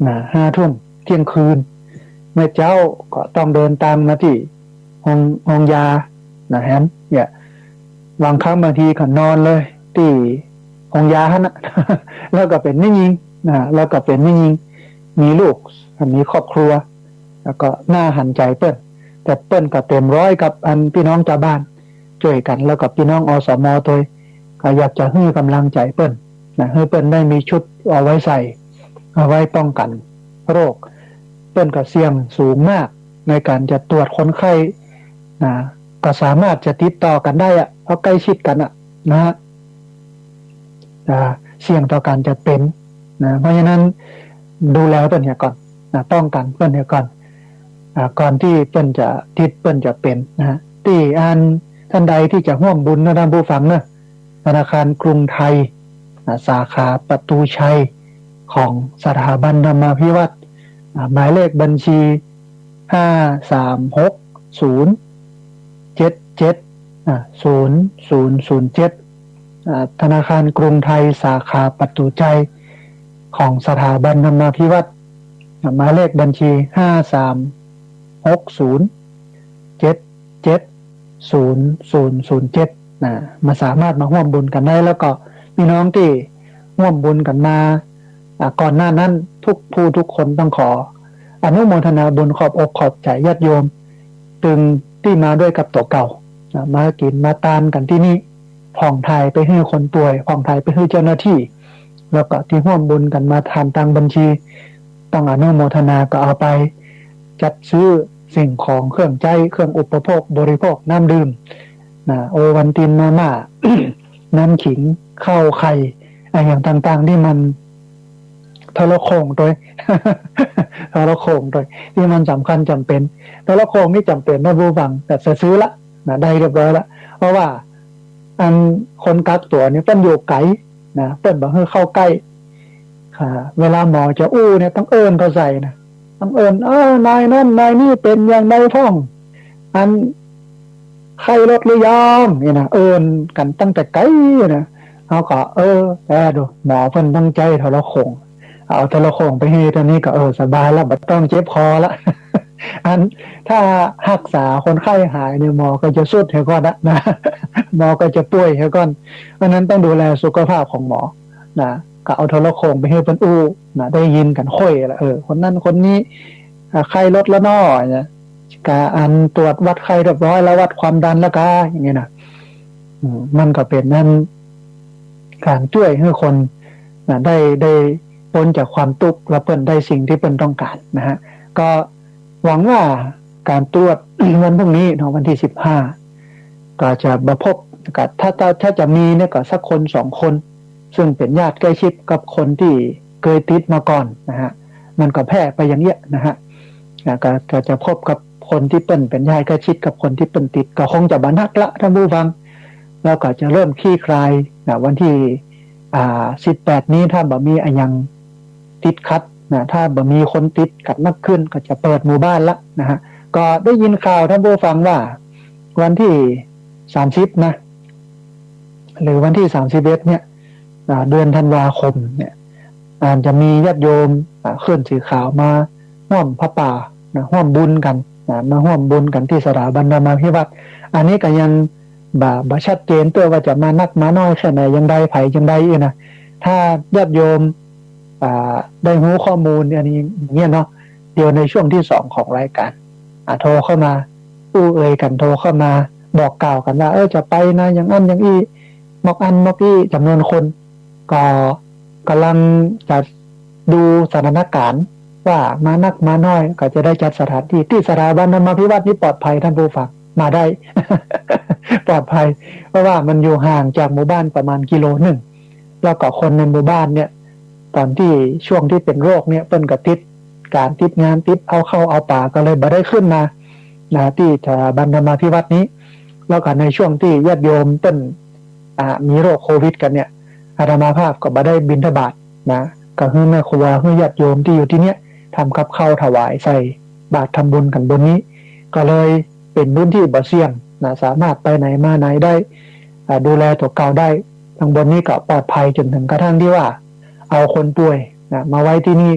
นะ ห้าทุ่ม เที่ยงคืน เมื่อเจ๊าก็ต้องเดินตางมาตี้โฮง โฮงยานะ แหมเนี่ย บางครั้งบางทีก็นอนเลยตี้โฮงยาหั้นนะ แล้วก็เป๋นแม่ญิงนะ แล้วก็เป๋นแม่ญิง มีลูก มีครอบครัว แล้วก็น่าหันใจ๋เปิ้น แต่เปิ้นก็เต๋มร้อยกับอันพี่น้องจาวบ้าน จ้วยกั๋น แล้วก็พี่น้อง อสม ตวย ก็อยากจะหื้อก๋ำลังใจ๋เปิ้นนะ หื้อเปิ้นได้มีชุดเอาไว้ใส่ เอาไว้ป้องกั๋นโรค เปิ้นก็เสี่ยงสูงมากในก๋านจะตรวจคนไข้นะ ก็สามารถจะติดต่อกั๋นได้อะ เพราะใก้ชิดกั๋นอะนะฮะ อ่า เสี่ยงต่อก๋านจะเป๋นนะ เพราะฉะนั้นดูแลเปิ้นเหียก่อนนะ ป้องกั๋นเปิ้นเหียก่อน อ่า ก่อนตี้เปิ้นจะติด เปิ้นจะเป๋นนะฮะ ตี้อันท่านใดตี้จะฮ่วมบุญนะท่านผู้ฟังเนอะ ธนาคารกรุงไทย อ่า สาขาประตูชัย ของสถาบันธรรมาภิวัฒน์ อ่า หมายเลขบัญชี ห้าสามหกศูนย์ เจ็ดเจ็ด อ่า ศูนย์ศูนย์ศูนย์เจ็ด อ่า ธนาคารกรุงไทย สาขาประตู๋ชัย ของสถาบันธรรมาภิวัฒน์ อ่า หมายเลขบัญชี ห้าสามหกศูนย์ เจ็ดเจ็ด ศูนย์ศูนย์ศูนย์เจ็ด นะ มาสามารถมาฮ่วมบุญกั๋นได้ แล้วก็พี่น้องตี้ฮ่วมบุญกั๋นมา อ่า ก่อนหน้านั้นทุกผู้ทุกคนต้องขออนุโมทนาบุญ ขอบอกขอบใจ๋ญาติโยม ตึงตี้มาด้วยกับตั๋วเก่า อ่า มากิ๋นมาตานกั๋นตี้นี่ ผ่องถ่ายไปหื้อคนป่วย ผ่องถ่ายไปหื้อเจ้าหน้าตี้ แล้วก็ตี้ฮ่วมบุญกั๋นมาผ่านตางบัญชี ต้องอนุโมทนา ก็เอาไปจัดซื้อสิ่งของเครื่องใจ๊ เครื่องอุปโภคบริโภค น้ำดื่ม นะ โอวัลติน มาม่า น้ำขิง ข้าวไข่ อะหยังต่างๆ ตี้มันทรโข่งตวย ทรโข่งตวย ตี้มันสำคัญจ๋ำเป๋น ทรโข่งนี่จ๋ำเป๋นนะผู้ฟัง แต่ซื้อละนะ ได้เรียบร้อยละ เพราะว่าอันคนกักตั๋วนี่เปิ้นอยู่ไก๋นะ เปิ้นบ่หื้อเข้าใก้ อ่า เวลาหมอจะอู้เนี่ยต้องเอิ้นเข้าใส่นะ ต้องเอิ้น เออ นายนั้นนายนี้เป๋นอย่างใดพ่อง อัน ไข้ลดหรือยัง นี่นะ เอิ้นกั๋นตั้งแต่ไก๋นะ เฮาก็ เออ แต๊ดู หมอเปิ้นต้องใจ๊ทรโข่ง เอาโทรโข่งไปหื้อ ต๋อนนี้ก็ เออ สบายละ บ่ต้องเจ็บคอละ อัน ถ้าฮักษาคนไข้หายเนี่ย หมอก็จะสุดเหียก่อนนะ นะ หมอก็จะป่วยเหียก่อน เพราะฉะนั้นต้องดูแลสุขภาพของหมอ นะ ก็เอาโทรโข่งไปหื้อเปิ้นอู้ นะ ได้ยินกั๋นค่อยละ เออ คนนั้นคนนี้ อ่า ไข้ลดละน้อ เนี่ย ก็อันตรวจวัดไข้เรียบร้อยแล้ว วัดความดันแล้วกา อย่างเงี้ยนะ อืม มันก็เป๋นอัน ก๋านจ้วยหื้อคน นะ ได้ ได้ป๊นจากความตุ๊กข์ แล้วเปิ้นได้สิ่งตี้เปิ้นต้องก๋านนะฮะ ก็หวังว่าก๋านตรวจ วันพรุ่งนี้เนาะ วันตี้สิบห้า ก็จะบ่พบ ก็ถ้า ถ้า ถ้าจะมีเนี่ยก็สักคนสองคน ซึ่งเป๋นญาติใก้ชิดกับคนตี้เกยติดมาก่อนนะฮะ มันก็แพร่ไปอย่างเงี้ยนะฮะ อ่า ก็ ก็จะพบกับคนตี้เปิ้นเป๋นญาติใก้ชิดกับคนตี้เปิ้นติด ก็คงจะบ่นักละ ท่านผู้ฟัง แล้วก็จะเริ่มคลี่คลายนะ วันตี้ อ่า สิบแปด นี้ ถ้าบ่มีอะหยังติดขัดนะ ถ้าบ่มีคนติดกั๋นนักขึ้น ก็จะเปิดหมู่บ้านละนะฮะ ก็ได้ยินข่าว ท่านผู้ฟัง ว่าวันตี้ สามสิบ นะ หรือวันตี้ สามสิบเอ็ด เนี่ย อ่า เดือนธันวาคมเนี่ย อาจจะมีญาติโยม อ่า ขึ้นสีขาวมาฮ่วมผ้าป่านะ ฮ่วมบุญกั๋นนะ มาฮ่วมบุญกั๋นตี้สถาบันธรรมาภิวัฒน์ อันนี้ก็ยังบ่ บ่ชัดเจนเตื้อว่าจะมานักมาน้อยแค่ไหน อย่างใด ใผ อย่างใดอี้นะ ถ้าญาติโยม อ่า ได้ฮู้ข้อมูลอันนี้เนี่ยเนาะ เดี๋ยวในช่วงตี้สองของรายก๋าน อ่า โทรเข้ามาอู้เอ่ยกั๋น โทรเข้ามาบอกกล่าวกั๋นว่า เออ จะไปนะ อย่างอั้นอย่างอี้ มอกอั้นมอกอี้ จ๋ำนวนคน ก็ก่ำลังจะดูสถานก๋ารณ์ว่ามานักมาน้อย ก็จะได้จัดสถานตี้ ตี้สถาบันธรรมาภิวัฒน์นี่ปลอดภัย ท่านผู้ฟัง มาได้ ปลอดภัย เพราะว่ามันอยู่ห่างจากหมู่บ้านประมาณกิโลนึ่ง แล้วก็คนในหมู่บ้านเนี่ย ต๋อนตี้ช่วงตี้เป๋นโรคเนี่ย เปิ้นก็ติดก๋านติดงาน ติดเอาข้าวเอาป๋า ก็เลยบ่ได้ขึ้นมานะ ตี้สถาบันธรรมาภิวัฒน์นี้ แล้วก็ในช่วงตี้ญาติโยมเปิ้น อ่า มีโรคโควิดกั๋นเนี่ย อาตมาภาพก็บ่ได้บิณฑบาตนะ ก็หื้อแม่ครัว หื้อญาติโยมตี้อยู่ตี้เนี่ย ทำกับข้าวถวายใส่บาตรทำบุญกั๋นบนนี้ ก็เลยเป๋นพื้นตี้บ่เสี่ยงนะ สามารถไปไหนมาไหนได้ อ่า ดูแลตั๋วเก่าได้ ตังบนนี้ก็ปลอดภัยจ๋นเถิงกระทั่งตี้ว่า เอาคนป่วยนะ มาไว้ตี้นี่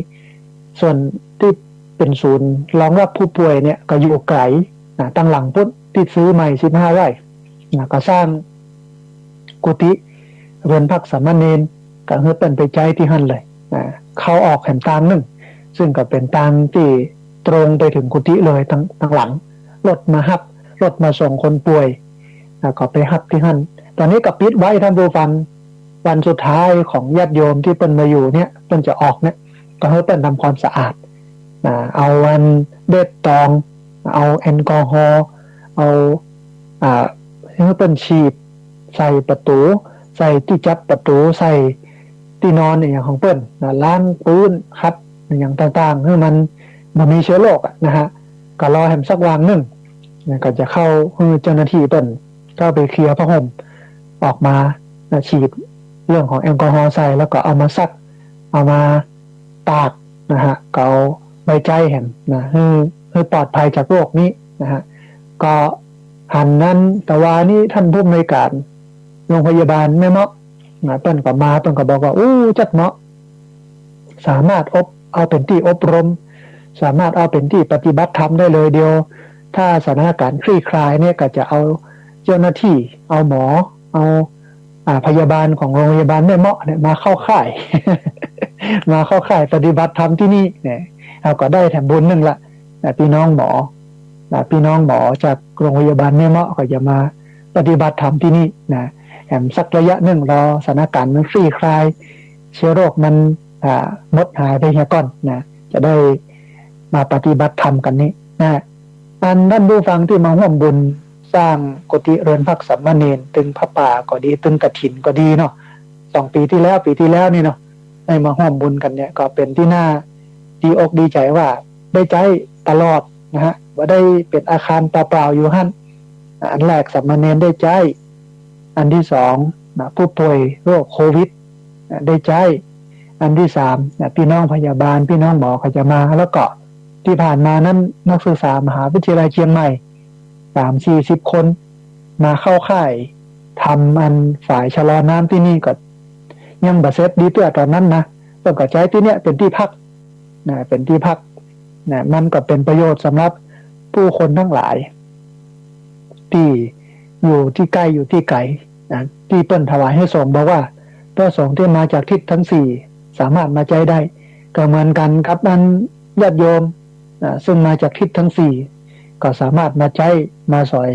ส่วนตี้เป๋นศูนย์รองรับผู้ป่วยเนี่ย ก็อยู่ไก๋นะ ตังหลังปู๊น ตี้ซื้อใหม่สิบห้าไร่นะ ก็สร้างกุฏิเรือนพักสามเณร ก็หื้อเปิ้นไปใจ๊ตี้หั้นเลยนะ เข้าออกแหมตางนึ่ง ซึ่งก็เป๋นตางตี้ตรงไปเถิงกุฏิเลย ตัง ตังหลัง รถมาฮับ รถมาส่งคนป่วย แล้วก็ไปฮับตี้หั้น ต๋อนนี้ก็ปิดไว้ ท่านผู้ฟัง วันสุดท้ายของญาติโยมตี้เปิ้นมาอยู่เนี่ย เปิ้นจะออกเนี่ย ก็หื้อเปิ้นทำความสะอาดนะ เอาอันเดตตอง เอาแอลกอฮอล์ เอา อ่า หื้อเปิ้นฉีดใส่ประตู๋ ใส่ตี้จับประตู๋ ใส่ตี้นอนอะหยังของเปิ้นนะ ล้างปื๊น ขัดอะหยังต่างๆ หื้อมันบ่มีเชื้อโรคอะนะฮะ ก็รอแหมสักวางนึ่งนะ ก็จะเข้าหื้อเจ้าหน้าตี้เปิ้นเข้าไปเคลียร์ผ้าห่มออกมานะ ฉีดเรื่องของแอลกอฮอล์ใส่ แล้วก็เอามาซัก เอามาตากนะฮะ ก็เอาไว้ใจ๊แหมนะ หื้อ หื้อปลอดภัยจากโรคนี้นะฮะ ก็หันนั้น ตะวานี้ท่านผู้อำนวยก๋านโรงพยาบาลแม่เมาะนะ เปิ้นก็มา เปิ้นก็บอกว่า อู้ จัดเหมาะ สามารถอบ เอาเป๋นตี้อบรม สามารถเอาเป๋นตี้ปฏิบัติธรรมได้เลย เดี๋ยวถ้าสถานก๋ารณ์คลี่คลายเนี่ย ก็จะเอาเจ้าหน้าตี้ เอาหมอ เอา อ่า พยาบาลของโรงพยาบาลแม่เมาะเนี่ย มาเข้าค่าย มาเข้าค่ายปฏิบัติธรรมตี้นี่เนี่ย เฮาก็ได้แถมบุญนึ่งละนะ ปี้น้องหมอนะ ปี้น้องหมอจากโรงพยาบาลแม่เมาะก็จะมาปฏิบัติธรรมตี้นี่นะ แหมสักระยะนึ่ง รอสถานก๋ารณ์มันคลี่คลาย เชื้อโรคมัน อ่า หมดหายไปเหียก่อนนะ จะได้มาปฏิบัติธรรมกั๋นนี่นะ อันท่านผู้ฟังตี้มาฮ่วมบุญสร้างกุฏิเรือนพักสามเณร ตึงผ้าป่าก็ดี ตึงกฐินก็ดีเนาะ สองปี๋ตี้แล้ว ปี๋ตี้แล้วนี่เนาะ ได้มาฮ่วมบุญกั๋นเนี่ย ก็เป๋นตี้น่าดีอกดีใจ๋ว่าได้ใจ๊ตลอดนะฮะ บ่ได้เป๋นอาคารเปล่าๆ อยู่หั้น อันแรกสามเณรได้ใจ๊ อันตี้สองนะ ผู้ป่วยโรคโควิดนะ ได้ใจ๊ อันตี้สามนะ ปี้น้องพยาบาล ปี้น้องหมอเขาจะมา แล้วก็ตี้ผ่านมานั้น นักศึกษามหาวิทยาลัยเจียงใหม่ สามสี่สิบคน มาเข้าค่ายทำอันฝายชะลอน้ำตี้นี่ ก็ยังบ่เสร็จดีเตื้อต๋อนนั้นนะ ปิ้นก็ใจ๊ตี้เนี้ยเป๋นตี้พัก นะ เป๋นตี้พัก นะ มันก็เป๋นประโยชน์สำหรับผู้คนตังหลาย ตี้อยู่ตี้ใก้อยู่ตี้ไก๋ นะ ตี้เปิ้นถวายหื้อสงฆ์ บอกว่าพระสงฆ์ตี้มาจากทิศตังสี่สามารถมาใจ๊ได้ ก็เหมือนกั๋นกับอันญาติโยม นะ ซึ่งมาจากทิศตังสี่ ก็สามารถมาใจ๊มาสอย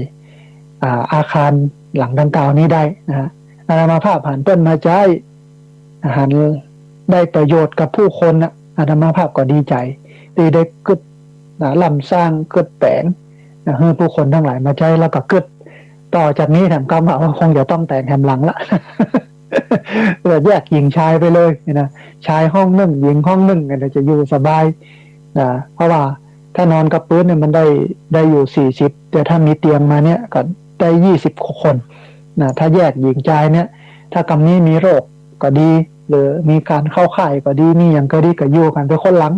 อ่า อาคารหลังดังกล่าวนี้ได้นะฮะ อาตมาภาพหันเปิ้นมาใจ๊ หันได้ประโยชน์กับผู้คนน่ะ อาตมาภาพก็ดีใจ๋ ตี้ได้กึ๊ด นะ ล้ำสร้างกึ๊ดแป๋ง นะ หื้อผู้คนตังหลายมาใจ๊ แล้วก็กึ๊ดต่อจากนี้แถมกำว่าคงจะต้องแต๋งแถมหลังละ เออ แยกหญิงชายไปเลยนะ ชายห้องนึ่ง หญิงห้องนึ่ง เนี่ยจะอยู่สบายนะ เพราะว่าถ้านอนกับปื๊นเนี่ยมันได้ ได้อยู่สี่สิบ แต่ถ้ามีเตียงมาเนี่ยก็ได้ยี่สิบคนนะ ถ้าแยกหญิงชายเนี่ย ถ้ากำนี้มีโรคก็ดี หรือมีก๋านเข้าค่ายก็ดี มีหยังก็ดี ก็อยู่กั๋นเป๋นคนหลัง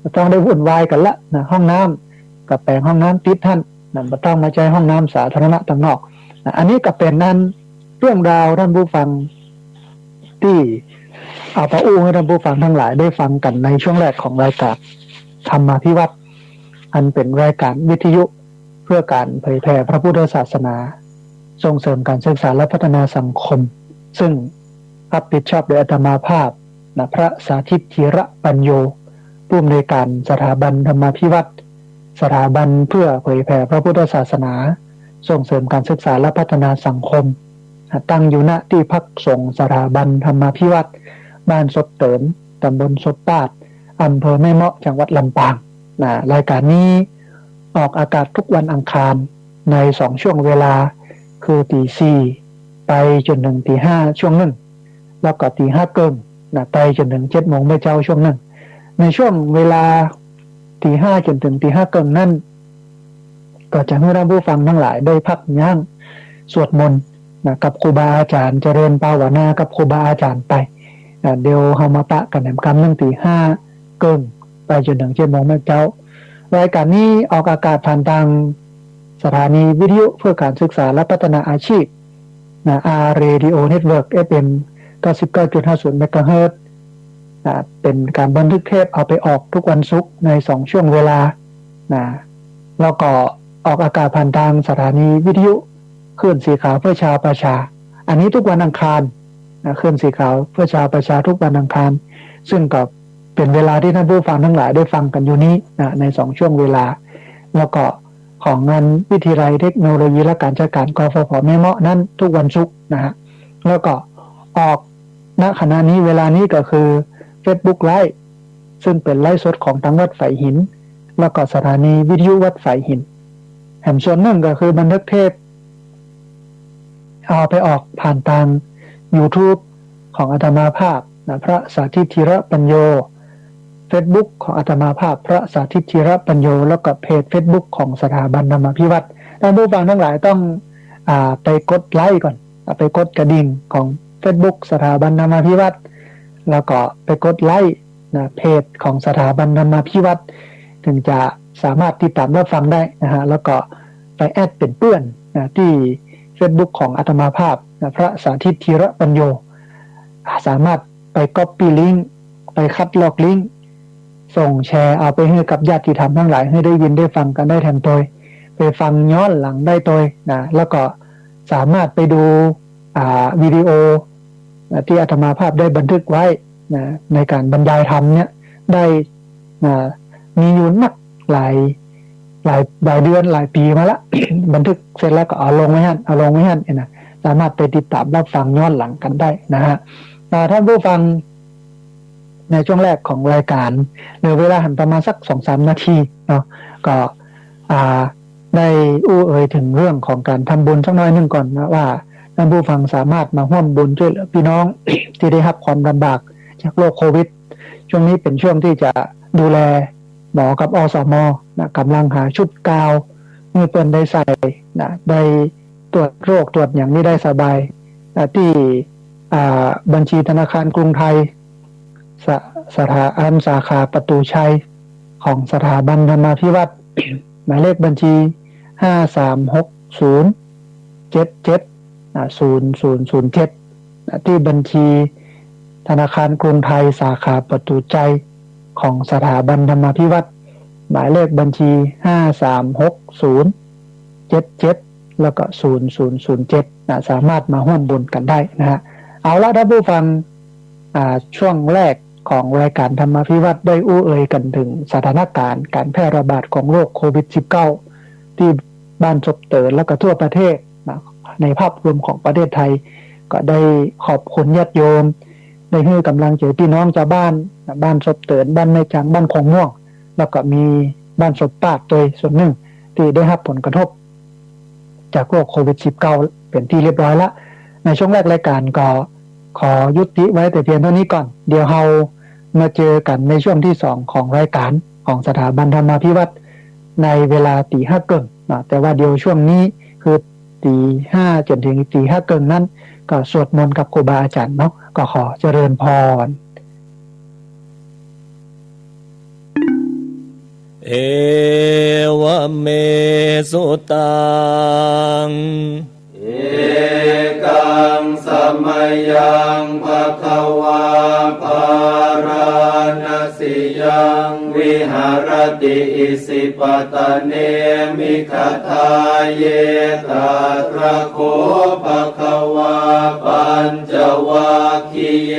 บ่ต้องได้วุ่นวายกั๋นละนะ ห้องน้ำก็แป๋งห้องน้ำติดหั้นนะ บ่ต้องมาใจ๊ห้องน้ำสาธารณะตังนอกนะ อันนี้ก็เป๋นอันเรื่องราวท่านผู้ฟัง ตี้เอามาอู้หื้อท่านผู้ฟังตังหลายได้ฟังกั๋นในช่วงแรกของรายก๋านธรรมาภิวัฒน์ อันเป๋นรายก๋านวิทยุเพื่อก๋านเผยแผ่พระพุทธศาสนา ส่งเสริมก๋านศึกษาและพัฒนาสังคม ซึ่งรับผิดชอบโดยอาตมาภาพ นะ พระสาธิต ธีระปัญโญ ผู้อำนวยก๋านสถาบันธรรมาภิวัฒน์ สถาบันเพื่อเผยแผ่พระพุทธศาสนา ส่งเสริมก๋านศึกษาและพัฒนาสังคม นะ ตั้งอยู่ ณ ตี้พักสงฆ์สถาบันธรรมาภิวัฒน์ บ้านซบเติน ตำบลซบปาด อำเภอแม่เมาะ จังหวัดลำปาง นะ รายก๋านนี้ออกอากาศทุกวันอังคาร ในสองช่วงเวลา คือตีสี่ไปจ๋นเถิงตีห้าช่วงนึ่ง แล้วก็ตีห้าเกิ่งนะ ไปจ๋นเถิงเจ็ดโมงเมื่อเจ๊าช่วงนึ่ง ในช่วงเวลาตีห้าจ๋นเถิงตีห้าเกิ่งนั้น ก็จะหื้อท่านผู้ฟังตังหลายได้พักยั้งสวดมนต์นะ กับครูบาอาจ๋ารย์ เจริญภาวนากับครูบาอาจ๋ารย์ไปนะ เดี๋ยวเฮามาปะกั๋นแหมกำนึ่งตีห้าเกิ่ง ไปจ๋นเถิงเจ็ดโมงเมื่อเจ๊า รายก๋านนี้ออกอากาศผ่านตางสถานีวิทยุเพื่อก๋านศึกษาและพัฒนาอาชีพนะ อาร์ Radio Network เอฟ เอ็ม เก้าสิบเก้าจุดห้าศูนย์ เมกะเฮิรตซ์ นะ เป๋นก๋านบันทึกเทปเอาไปออกทุกวันศุกร์ในสองช่วงเวลานะ แล้วก็ออกอากาศผ่านตางสถานีวิทยุคลื่นสีขาวเพื่อชาวประชา อันนี้ทุกวันอังคารนะ คลื่นสีขาวเพื่อชาวประชาทุกวันอังคาร ซึ่งก็เป๋นเวลาตี้ท่านผู้ฟังตังหลายได้ฟังกั๋นอยู่นี้นะ ในสองช่วงเวลา แล้วก็ของงานวิทยาลัยเทคโนโลยีและก๋านจัดก๋าน กฟผ แม่เมาะนั้นทุกวันศุกร์นะฮะ แล้วก็ออก ณ ขณะนี้เวลานี้ก็คือ Facebook Live ซึ่งเป๋นไลฟ์สดของตางวัดฝายหิน แล้วก็สถานีวิทยุวัดฝายหิน แหมส่วนนึ่งก็คือบันทึกเทป เอาไปออกผ่านตาง YouTube ของอาตมาภาพนะ พระสาธิต ธีระปัญโญ Facebook ของอาตมาภาพ พระสาธิต ธีระปัญโญ แล้วก็เพจ Facebook ของสถาบันธรรมาภิวัฒน์ ท่านผู้ฟังตังหลายต้อง อ่า ไปกดไลก์ก่อน อ่า ไปกดกระดิ่งของ Facebook สถาบันธรรมาภิวัฒน์ แล้วก็ไปกดไลก์นะ เพจของสถาบันธรรมาภิวัฒน์ เถิงจะสามารถติดต๋ามรับฟังได้นะฮะ แล้วก็ไปแอดเป๋นเปื้อนนะ ตี้ Facebook ของอาตมาภาพนะ พระสาธิต ธีระปัญโญ สามารถไปก๊อปปี้ลิงก์ ไปคัดลอกลิงก์ ส่งแชร์เอาไปหื้อกับญาติธรรมตังหลาย หื้อได้ยินได้ฟังกั๋นได้แถมตวย ไปฟังย้อนหลังได้ตวยนะ แล้วก็สามารถไปดู อ่า วิดีโอนะ ตี้อาตมาภาพได้บันทึกไว้นะ ในก๋านบรรยายธรรมเนี่ย ได้นะ มีอยู่นักหลาย หลาย หลายเดือนหลายปี๋มาละ บันทึกเสร็จแล้วก็เอาลงไว้หั้น เอาลงไว้หั้นเนี่ยนะ สามารถไปติดต๋ามรับฟังย้อนหลังกั๋นได้นะฮะ อ่า ท่านผู้ฟัง ในช่วงแรกของรายก๋าน เหลือเวลาหันประมาณสักสองสามนาทีเนาะ ก็ อ่า ได้อู้เอ่ยเถิงเรื่องของก๋านทำบุญสักหน้อยนึ่งก่อนนะ ว่าท่านผู้ฟังสามารถมาฮ่วมบุญช่วยเหลือพี่น้อง ตี้ได้ฮับความลำบากจากโรคโควิด ช่วงนี้เป๋นช่วงตี้จะดูแลหมอกับ อสม นะ ก๋ำลังหาชุดกาว หื้อเปิ้นได้ใส่นะ ได้ตรวจโรคตรวจหยังนี้ได้สบายนะ ตี้ อ่า บัญชีธนาคารกรุงไทย สะ สถา อันสาขาประตูชัย ของสถาบันธรรมาภิวัฒน์ หมายเลขบัญชี ห้าสามหกศูนย์เจ็ดเจ็ด อ่า ศูนย์ศูนย์ศูนย์เจ็ด อ่า ตี้บัญชี ธนาคารกรุงไทยสาขาประตู๋ชัยของสถาบันธรรมาภิวัฒน์ หมายเลขบัญชี ห้าสามหกศูนย์ เจ็ดเจ็ด แล้วก็ ศูนย์ศูนย์ศูนย์เจ็ด นะ สามารถมาฮ่วมบุญกั๋นได้นะฮะ เอาละท่านผู้ฟัง อ่า ช่วงแรกของรายก๋านธรรมาภิวัฒน์ได้อู้เอ่ยกั๋นเถิงสถานก๋ารณ์ก๋านแพร่ระบาดของโรคโควิด สิบเก้า ตี้บ้านศพเตินแล้วก็ทั่วประเทศนะ ในภาพรวมของประเทศไทย ก็ได้ขอบคุณญาติโยม ได้หื้อก๋ำลังใจ๋ปี้น้องจาวบ้านนะ บ้านศพเติน บ้านแม่จัง บ้านโขงม่วง แล้วก็มีบ้านศพปาดตวยส่วนนึ่งตี้ได้ฮับผลกระทบจากโรคโควิด สิบเก้า เป๋นตี้เรียบร้อยละ ในช่วงแรกรายก๋านก็ขอยุติไว้แต่เพียงเต้านี้ก่อน เดี๋ยวเฮามาเจอกั๋นในช่วงตี้สองของรายก๋านของสถาบันธรรมาภิวัฒน์ในเวลาตี๋ห้าเกิ่งนะ แต่ว่าเดี๋ยวช่วงนี้คือตี๋ห้าจ๋นเถิงตี๋ห้าเกิ่งนั้น ก็สวดมนต์กับครูบาอาจ๋ารย์เนาะ ก็ขอเจริญพร เอวะเม สุตัง เอกัง สะมะยัง ภะคะวา พาราณะสิยัง วิหะระติ อิสิปะตะเน มิกขะทาเย ตะตระโข ภะคะวา ปัญจวัคคีเย